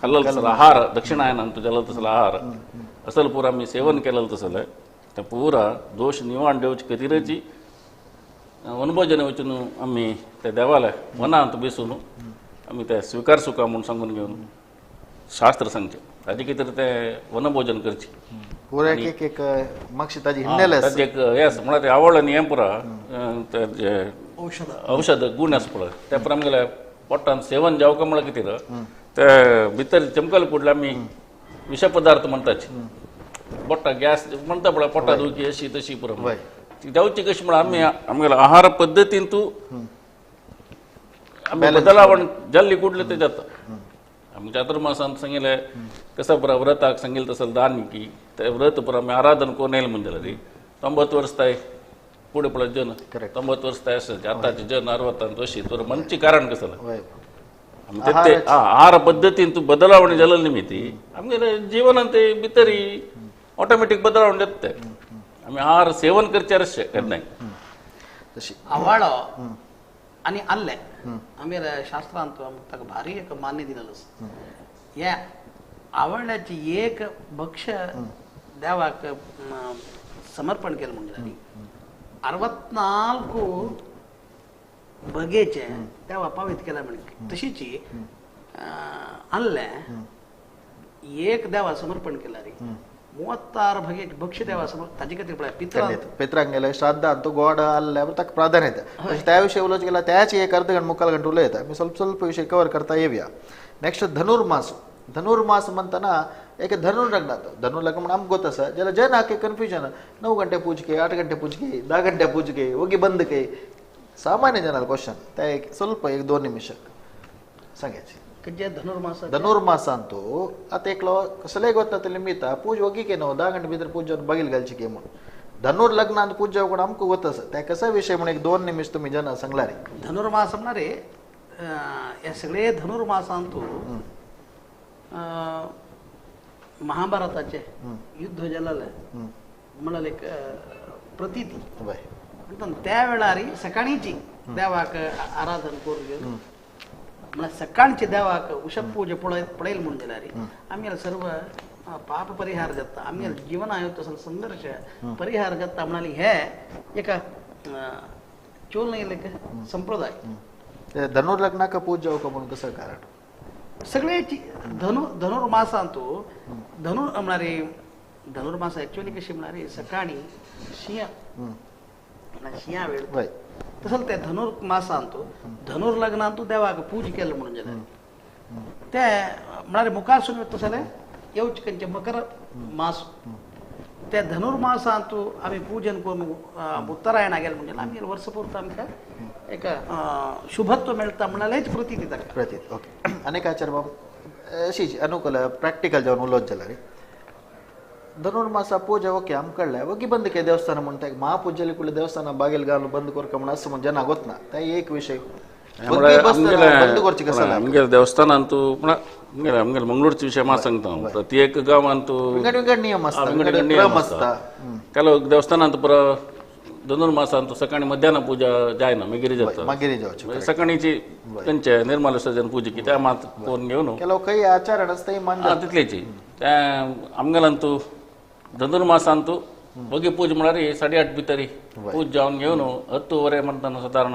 खाल्लो तसलो आहार दक्षिणायनान तुज्यालो तसलो आहार असल पुरो आमी सेवन केलेलो तसलें ते पुरा दोश निवाण देवचे खातीरची वनभोजन वचून आमी ते देवाले वनांत बेसून आमी ते स्विकार सुका म्हूण सांगून घेवन शास्त्र सांगचें ताजे खातीर ते वनभोजन करचें. पुरा एक एक मातशी ताजी हिन्नेल आसा ताजें एक हें आसा म्हळ्यार आवड आनी हें पुरा तें औषध गूण आसा पळय ते पुरा आमगेल्या पोटान सेवन जावका म्हळ्यार खातीर ते भितर चमकल कुडले आमी विश पदार्थ म्हणटाचे पोटा गॅस म्हणटा पळय पोटा दुखी अशी तशी पुरा ती जावची कशी म्हळ्यार आमी आमगेल्या आहार पद्दतीन तूं आमी बदलावण जाल्ली कुडले ते जाता. आमी चातुर्मासान सांगिल्लें कसो पुरा व्रताक सांगिल्लें तसो दान की ते व्रत पुरा आमी आराधन कोण येयलें म्हणजे जाल्यार 90 वर्स ताय फुडें पळय जन 90 वर्स ताय आसा आतांचे जन 60 अशी तर म्हणचे कारण कसं आमी ते आहार पद्दतीन तूं बदलावण जालें निमित्ती आमगेले जिवनान ते भितरी ऑटोमॅटीक बदलावण जाता ते आमी आहार सेवन करचें अशें केन्नाय. आवाळो आनी आल्लें आमगेल्या शास्त्रांत ताका भारी एक मान्य दिलेलो आसा. हे आवळ्याची एक भक्ष्य देवाक समर्पण केलें म्हणजे 64 बगेचे देवा पावित केलें म्हणजे तशीच आल्लें एक देवा समर्पण केल्यार 36 बगेचे भक्ष्य देवा समर्पण ताजे खातीर पळय पित्रांत पित्रांक गेले श्राद्धांत गोड आल्लें ताका प्राधान्य येता. तशें त्या विशय उलोवचें गेल्यार त्याच एक अर्द घंट मुखाल घंट उलयता आमी ಸ್ವಲ್ಪ ಸ್ವಲ್ಪ विशय कवर करता येवया. नेक्स्ट धनुर्मास. धनुर्मास म्हणतना एक धनुर्लग्न धनुर्लग्न म्हणून आमकां गोत आसा जाल्यार जनाक एक कन्फ्युजन 9 घंटे पूजके 8 घंटे पूजके 10 घंटे पूजके ओगी बंद के सामान्य जनाल क्वेश्चन ते एक ಸ್ವಲ್ಪ एक 2 निमिष सांगायचे. धनुर्मास धनुर्मासांतू आतां एकलो कसलेय गोता ते निमित्ता पूज ओगी के न्हू 10 घंटे भितर पूज बगील घालची के म्हणून धनुर्लग्नांत पूज जावं कोण आमकां गोत आसा त्या कसा विशय म्हणून एक 2 निमिष तुमी जना सांगला रे. धनुर्मास म्हणणार रे हे सगळे धनुर्मासांतू महाभारताचे युद्ध जालेलें म्हळ्यार एक प्रतीती त्या वेळार सकाळीची देवाक आराधन करून घेवन म्हळ्यार सकाळचे देवाक उषप पूजा पळयल म्हूण जाल्यार आमगेले सर्व पाप परिहार जाता आमगेले जिवना येता तसो संघर्ष परिहार जाता म्हणाले हे एका चोल एक संप्रदाय. धनुर्लग्नाक पूज जावं म्हणून कसं कारण सगळे धनुर्मासांतू धनुर म्हळ्यार धनुर्मास ऍक्च्युअली कशी म्हळ्यार सकाळी शिंया शिंया वेळ तसं ते धनुर्मासांतू धनुर्लग्नांतू देवाक पूज केलें म्हणून जाल्यार ते म्हळ्यार मुखार तसलें येवचे खंयचे मकर मास त्या धनुर्मासांतू आमी पूजन करून उत्तरायणा गेले म्हणजे आमगे वर्सपूर्त आमकां एक शुभत्व मेळटा म्हळ्यार प्रतीत ताका प्रतीत. ओके आनी काय आचार्य बाब अशीच अनुकूल प्रॅक्टिकल जावन उलोवप जाल्यार ಧನುರ್ಮಾಸ ಪೂಜೆ ಓಕೆ ಆಮ್ ಕಡಲೆ ಒಗ್ಗಿ ಬಂದ್ ಕೆ ದೇವಸ್ಥಾನ म्हणटा महापूजेली कुठले देवस्थान बागेल घालून बंद करका म्हण असं म्हणजे जना गोतना त्या एक विषय बंद करची कसं आमगेले देवस्थानांतू आमगेले आमगेले मंगळूरचे विषय मात सांगता हांव. प्रत्येक गांवांतू विंगड विंगड नियम आसता, विंगड क्रम आसता. ಕೆಲವು ದೇವಸ್ಥಾನಾंत पुरो धनुर्मासांत सकाळी मध्यान पूजा जायना मागीर जाता, मागीर जावची सकाळीची तेंचे निर्माल विसर्जन पूजा की त्या मात करून घेवन ಕೆಲವು काही आचरण आसता मानता तितलेची. त्या आमगेल्यांतू धनुर्मासांतू बगी पूजा म्हळ्यार 8:30 भितरी पूज जावन घेवन 10 वरे म्हणटाना सादारण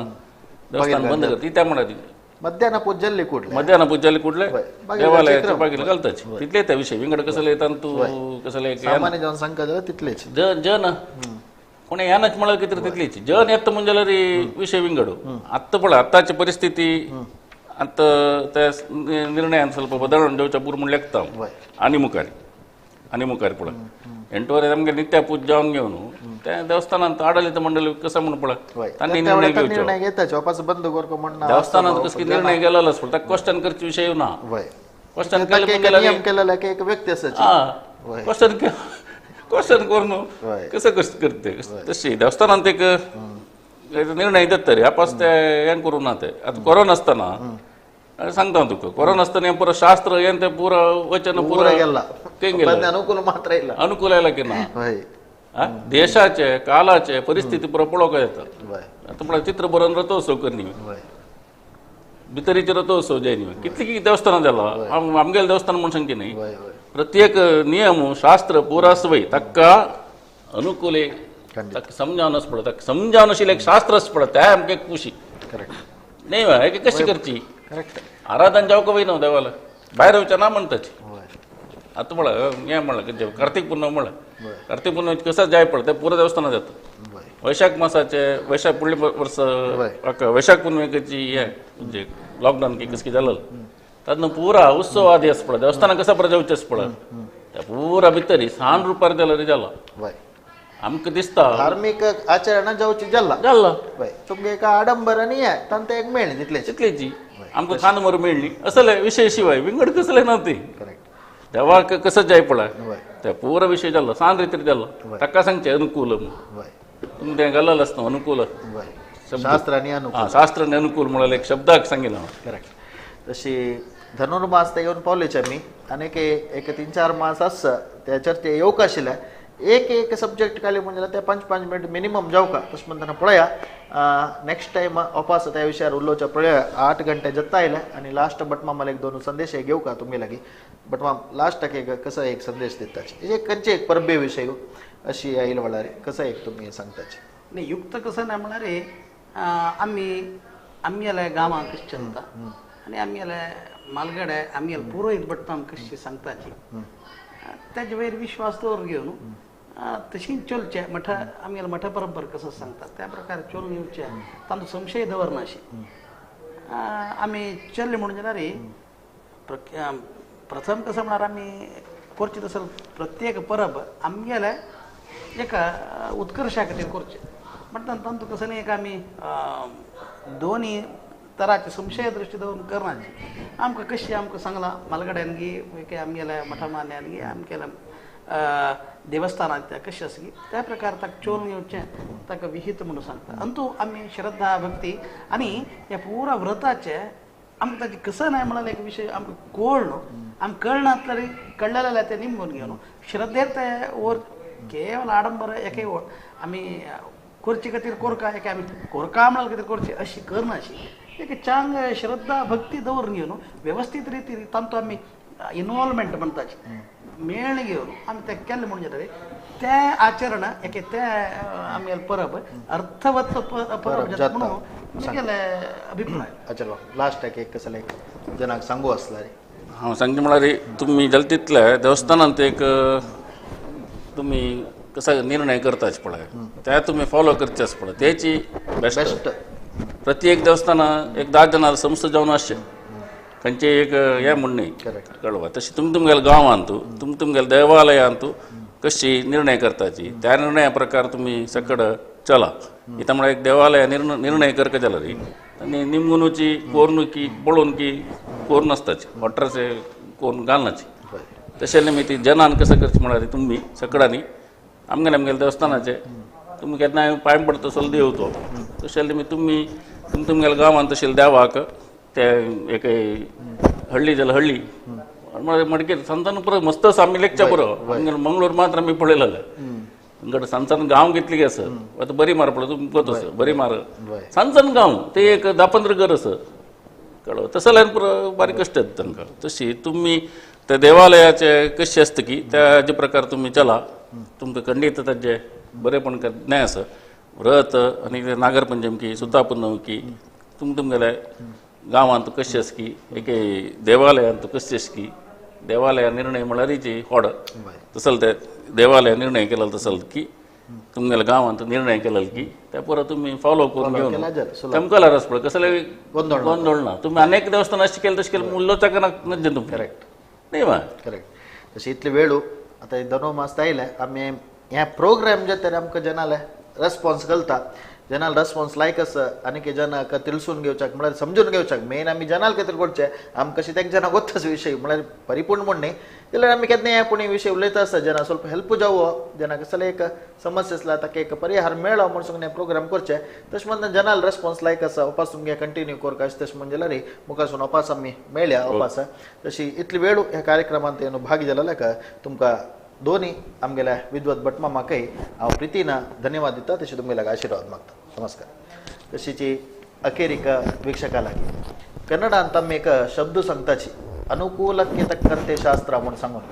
देवस्थान बंद करता. त्या म्हळ्यार मध्यान पूजल्ली कुठले मध्यान पूजल्ली कुठले देवालयाच्या बागेल घालताची तितले त्या विषय विंगड कसले येतात कसले सामान्य जावन सांगता जाल्यार तितलेच जन कोणी यानच म्हळ्यार कितें तितलीच जन येता म्हणजे जाल्यार विषय विंगड. आत्तां पळय आतांची परिस्थिती आतां त्या निर्णयान ಸ್ವಲ್ಪ बदलून देवच्या पूर म्हूण लेखता हांव. आनी मुखार आनी मुखार पळय 8 वरां आमगे नित्या पूज जावन घेवन त्या देवस्थानांत आडलित मंडळ कसं म्हूण पळय तांणी निर्णय घेवचो. बंद करको म्हण देवस्थानांत कसं निर्णय गेलेलो आसता ताका क्वेश्चन करचे विशय ना. क्वेश्चन केलें एक व्यक्ती आसाची क्वेश्चन क्वेश्चन करून कसं कसं करते तशी देवस्थानांत एक निर्णय देत तरी आपास ते हें करूं ना. ते आतां कोरोना आसतना सांगता हांव तुका, कोरोना आसतना हें पुरो शास्त्र हें तें पुरो वचन पुरो गेला अनुकूल मात्र येयला अनुकूल आयला की ना देशाचे कालाचे परिस्थिती पुरो पळोवंक येता. आतां म्हळ्यार चित्र बरोवन रथोत्सव कर न्ही भितरीचे रथोत्सव जाय न्ही कितली कितें देवस्थानां जाला आमगेलें देवस्थान म्हूण सांगची न्ही. प्रत्येक नियम शास्त्र पुरा आसा ताका अनुकूल ताका समजावन आस पडटा, ताका समजावन आशिल्लें एक शास्त्र आस पडटा त्या आमकां एक खुशी न्ही एक कशी करची. आराधन जावंक वयना देवाला भायर वचना ना म्हणटाची. आतां पळय हें म्हणलें कार्तीक पुर्णव म्हणलें कार्तीक पुर्णव कसं जाय पडटा तें पुरो देवस्थानां जाता. वैशाख मासाचे वैशाख फुडले वर्स वैशाख पुर्णिमेची हें म्हणजे लॉकडावन की कसं जालें तातूंत पुरा उत्सव आदी आसा पळय देवस्थानां कसं बरें जावचें आसा पळय त्या पुरा भितर सान रुपार जाल्यार जाला आमकां दिसता धार्मीक आचरणां जावची जाला जाला तुमगे एका आडंबर आनी हें तांकां एक मेळ्ळें तितलें तितलेची आमकां खान मर मेळ्ळी असले विशय शिवाय विंगड कसले ना ती देवाक कसं जाय पळय त्या पुरा विशय जालो सान रितीर जालो ताका सांगचें अनुकूल तुमकां तें घाललें आसता अनुकूल शास्त्र आनी अनुकूल शास्त्र आनी अनुकूल म्हणल्यार एक शब्दाक सांगिल्लें हांव. करेक्ट. तशी धनुर्मास ते येवन पावलेच आमी आनी एक 3-4 मास आसा त्याचेर ते येवंक आशिल्ले एक एक सब्जेक्ट काडले म्हणजे ते 5-5 मिनट मिनिमम जावका तशें म्हणटना पळया नेक्स्ट टायम ओपास त्या विशयार उलोवच्या पळया. 8 घंटे जत्ता आयले आनी लास्ट बटमामाला एक 2 संदेश घेवका तुमी लागीं. बटमाम लास्टाक एक कसो एक संदेश दिताचे एक खंयचे एक परबे विशय अशी आयल वेळार कसो एक तुमी सांगताचे. न्ही युक्त कसं ना म्हळ्यार आमी आमगेल्या गांवांत कशें चलता आनी आमगेले मालगडे आमगेले पुरोहीत भटमाम कशें सांगताची तेजे वयर विश्वास दवरून घेवन तशीच चलचें मठ आमगेले मठ परंपरा कसो सांगतात त्या प्रकारे चलून येवचें तांचो संशय दवरना अशें आमी चल्ले म्हणून जाल्यार प्रथम कसं म्हळ्यार आमी करचें तसो प्रत्येक परब आमगेले एका उत्कर्शा खातीर करचें म्हणटा तांतूं कसं न्ही एक आमी दोनी तराचे संशय दृश्टी दवरून करनाची आमकां कशें आमकां सांगलां मालगड्यान गी आमगेल्या मठा मान्यान गी आमगेल्या देवस्थानांत त्या कशें आसा की त्या प्रकार ताका चोरून येवचें ताका विहीत म्हणून सांगता. अंतू आमी श्रद्धा भक्ती आनी ह्या पुरा व्रताचें आमकां ताचें कसं नाय म्हळ्यार एक विशय आमकां कळ न्हू आमकां कळना तरी कळ्ळें जाल्यार तें निमगून घेवन श्रद्धेर तें ओर केवल आडंबर एके आमी करचे खातीर कोरका एके आमी कोरका म्हळ्यार खातीर करचें अशी करनाशी एक चांग श्रद्धा भक्ती दवरून घेवन वेवस्थीत रितीन तांचो आमी इनवॉल्वमेंट म्हणटाची मेळ्ळें घेवन आमी तें केलें म्हणून जाता तें आचरण एके तें आमगेलें परब अर्थवत परब जाता म्हणून म्हगेलें अभिप्राय. अच्छा लास्टाक एक कसलें जनाक सांगू आसल्यार हांव सांगचें म्हळ्यार तुमी जालें तितलें देवस्थानांत एक तुमी कसो निर्णय करताच पळय त्या तुमी फॉलो करचे आसा पळय तेची बेस्ट. प्रत्येक देवस्थानां एक 10 जाणां संस्था जावन आसचें खंयचें एक हें म्हूण न्ही कळवा तशें तुमी तुमगेल्या गांवांत तुमी तुमगेल्या देवालयांत कशी निर्णय करताची त्या निर्णया प्रकार तुमी सकड चला. इथं म्हळ्यार एक देवालय निर्णय करका जाल्यार आनी निमगुनूची कोरून की पळोवन की कोरून आसताची वॉटराचे कोरून घालनाची तशें निमित्त जनान कसं करचें म्हळ्यार तुमी सकडांनी आमगेले आमगेले देवस्थानाचे तुमी केन्नाय पांय पडटा तसो देव तो तशें निमित्त तुमी तुमगेल्या गांवांत तशें देवाक ते एक हळ्ळी जाल्यार हळ्ळी म्हळ्यार मडकेर सांतान पुरो मस्त आसा आमी लेखच्या पुरो आमगेले मंगळूर मात्र आमी पळयलेले तुमकडे सान सान गांव घेतली आसा आतां बरी मार पळय तुमकां गोत आसा बरी मार सान सान गांव ते एक 10-15 घर आसा कळ्ळो तसो जाल्यार पुरो बारीक कश्ट येता तांकां. तशी तुमी त्या देवालयाचे कशें आसता की त्या प्रकार तुमी चला तुमकां खंडीत ताजें बरेपण न्याय आसा व्रत आनी नागरपंचम की सुता पुनव की तुमगेले गांवांत कशें आसा की एके देवालयांत कशें आसा की देवालया निर्णय म्हळ्यार होड तसल ते देवालया निर्णय केलो तसल की तुमगेल्या गांवांत निर्णय केलो की त्या पुरो तुमी फॉलो करून घेवन तुमकां रस पळय कसले गोंदळ ना. तुमी अनेक देवस्थान अशें केलें तशें केलें मुल्लो ताका नज्जे तुमकां करेक्ट न्ही मा करेक्ट. तशें इतले वेळू आतां धनुर्मास आयले आमी हे प्रोग्राम जे तरी आमकां जनाले रेस्पॉन्स कळटा जनाल रेस्पॉन्स लायक आसा आनी की जनाक तिळसून घेवच्याक म्हळ्यार समजून घेवच्याक मेन आमी जनाल कितें करचें आमकां कशें तेक जनाक वताच विशय म्हळ्यार परिपूर्ण म्हण न्ही जाल्यार आमी केन्ना पूण विशय उलयता आसता जना स्वल्प हेल्प जावो जना कसले एक समस्या आसला ताका एक परिहार मेळो म्हण सगळें प्रोग्राम करचें. तशें म्हणटा जनाल रेस्पॉन्स लायक आसा उपास तुमगे कंटिन्यू करका अशें तशें म्हण जाल्यार मुखासून उपास आमी मेळ्या उपास. तशी इतली वेळ ह्या कार्यक्रमांत येवन भाग जाल्या तुमकां दोन्ही आमगेल्या विद्वत भटमामाकय हांव प्रितीन धन्यवाद दिता तशें तुमगेल्याक आशिर्वाद मागता. नमस्कार. तशीची अखेरीक वीक्षका लागी कन्नडांत आमी एक शब्द सांगताची अनुकूलಕ್ಕೆ तಕ್ಕಂತೆ शास्त्र म्हूण सांगून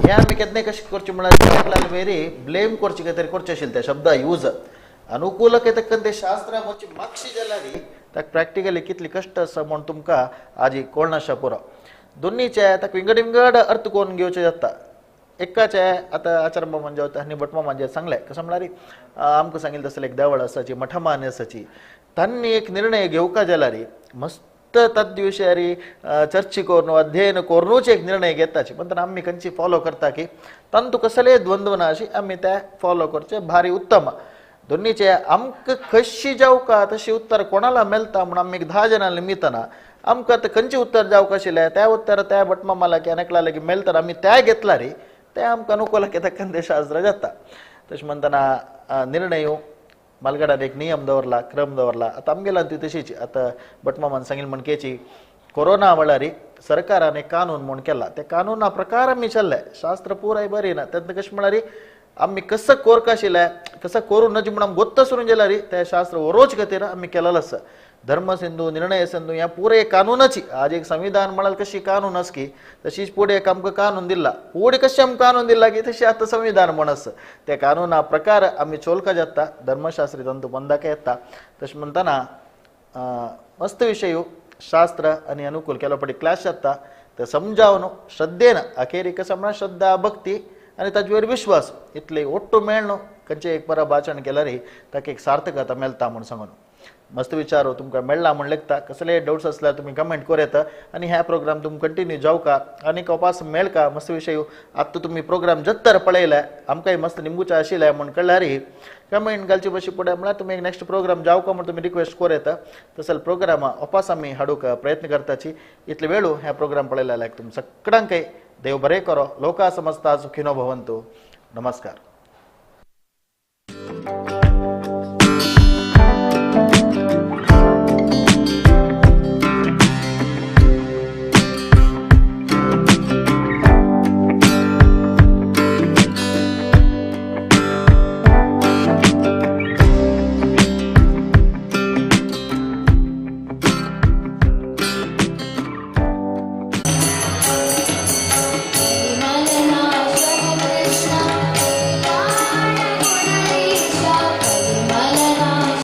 हें आमी केन्नाय कशें करचें म्हळ्यार वेरी ब्लेम करचे कितें तरी करचें आशिल्लें त्या शब्दा यूज अनुकूलಕ್ಕೆ तಕ್ಕंತೆ शास्त्र म्हणचे मागशी जाल्यार ताका प्रॅक्टिकली कितली कश्ट आसा म्हूण तुमकां आजी कळनाशा पुरो. दोन्हीचे ताका विंगड विंगड अर्थ करून घेवचे जाता. एकाचे आतां आचार मामान जेवता आनी भटमामान जे सांगलें कसं म्हळ्यार आमकां सांगिल्लें तसलें एक देवळ आसाची मठमान आसाची तांणी एक निर्णय घेवका जाल्यार मस्त तद् विशयारी चर्चे करून अध्ययन करूनच एक निर्णय घेताची पण आमी खंयची फॉलो करता की तांतू कसले द्वंद्व ना अशी आमी ते फॉलो करचे भारी उत्तम. दोन्हीचे आमकां कशी जावका तशी उत्तर कोणाला मेळटा म्हूण आमी 10 जाणां निमित्ताना आमकां आतां खंयचें उत्तर जावका आशिल्लें त्या उत्तर त्या भटमामा लागीं आनी लागीं मेळटा आमी त्या घेतला रे ते आमकां अनुकूल तक्कंते शास्त्र जाता. तशें म्हणटना निर्णय मालगडान एक नियम दवरला क्रम दवरला आतां आमगेला ती तशीच. आतां भटमामान सांगिल्लें म्हणकेची कोरोना वेळार सरकारान एक कानून म्हूण केला त्या कानूना प्रकार आमी चल्ले शास्त्र पुराय बरी ना तेन्ना कशें म्हळ्यार आमी कसं कोरका आशिल्लें कसं करूं नज म्हूण आमी गोत्त सुरून जाल्यार तें शास्त्र वरोच खातीर आमी केलेलें आसा. धर्म सिंधू निर्णय सिंधू ह्या पुरे कानूनाची आज एक संविधान म्हळ्यार कशी कानून आसा की तशीच फुडें एक आमकां कानून दिला फुडें कशें आमकां कानून दिला की तशी आतां संविधान म्हण आसा त्या कानूना प्रकार आमी चोलका जाता धर्मशास्त्री तंतू बंदाक येता. तशें म्हणटना मस्त विशय शास्त्र आनी अनुकूल केलो पटी क्लास जाता ते समजावन श्रद्धेन अखेरीक कसं म्हळ्यार श्रद्धा भक्ती आनी ताजेर विश्वास इतले ओट्टू मेळ्ळो खंयचें एक बरो भाशण केल्यार ताका एक सार्थकता मेळटा म्हूण सांगून मस्त विचार तुमकां मेळ्ळा म्हूण लेखता. कसले डाउट्स आसल्यार तुमी कमेंट करूं येता आनी ह्या प्रोग्राम तुमकां कंटिन्यू जावका आनी उपास मेळका मस्त विशय आतां तुमी प्रोग्राम जत्तर पळयले आमकांय मस्त निमगुचा आशिल्लें म्हूण कळ्ळ्यार कमेंट घालची बशी फुडें म्हळ्यार तुमी नेक्स्ट प्रोग्राम जावका म्हूण तुमी रिक्वेस्ट करूं येता. तसो प्रोग्राम उपास आमी हाडूंक प्रयत्न करताची. इतले वेळू ह्या प्रोग्राम पळयल्या तुम सगळ्यांकय देव बरें करो. लोका समस्ता सुखिनो भवंतु. नमस्कार.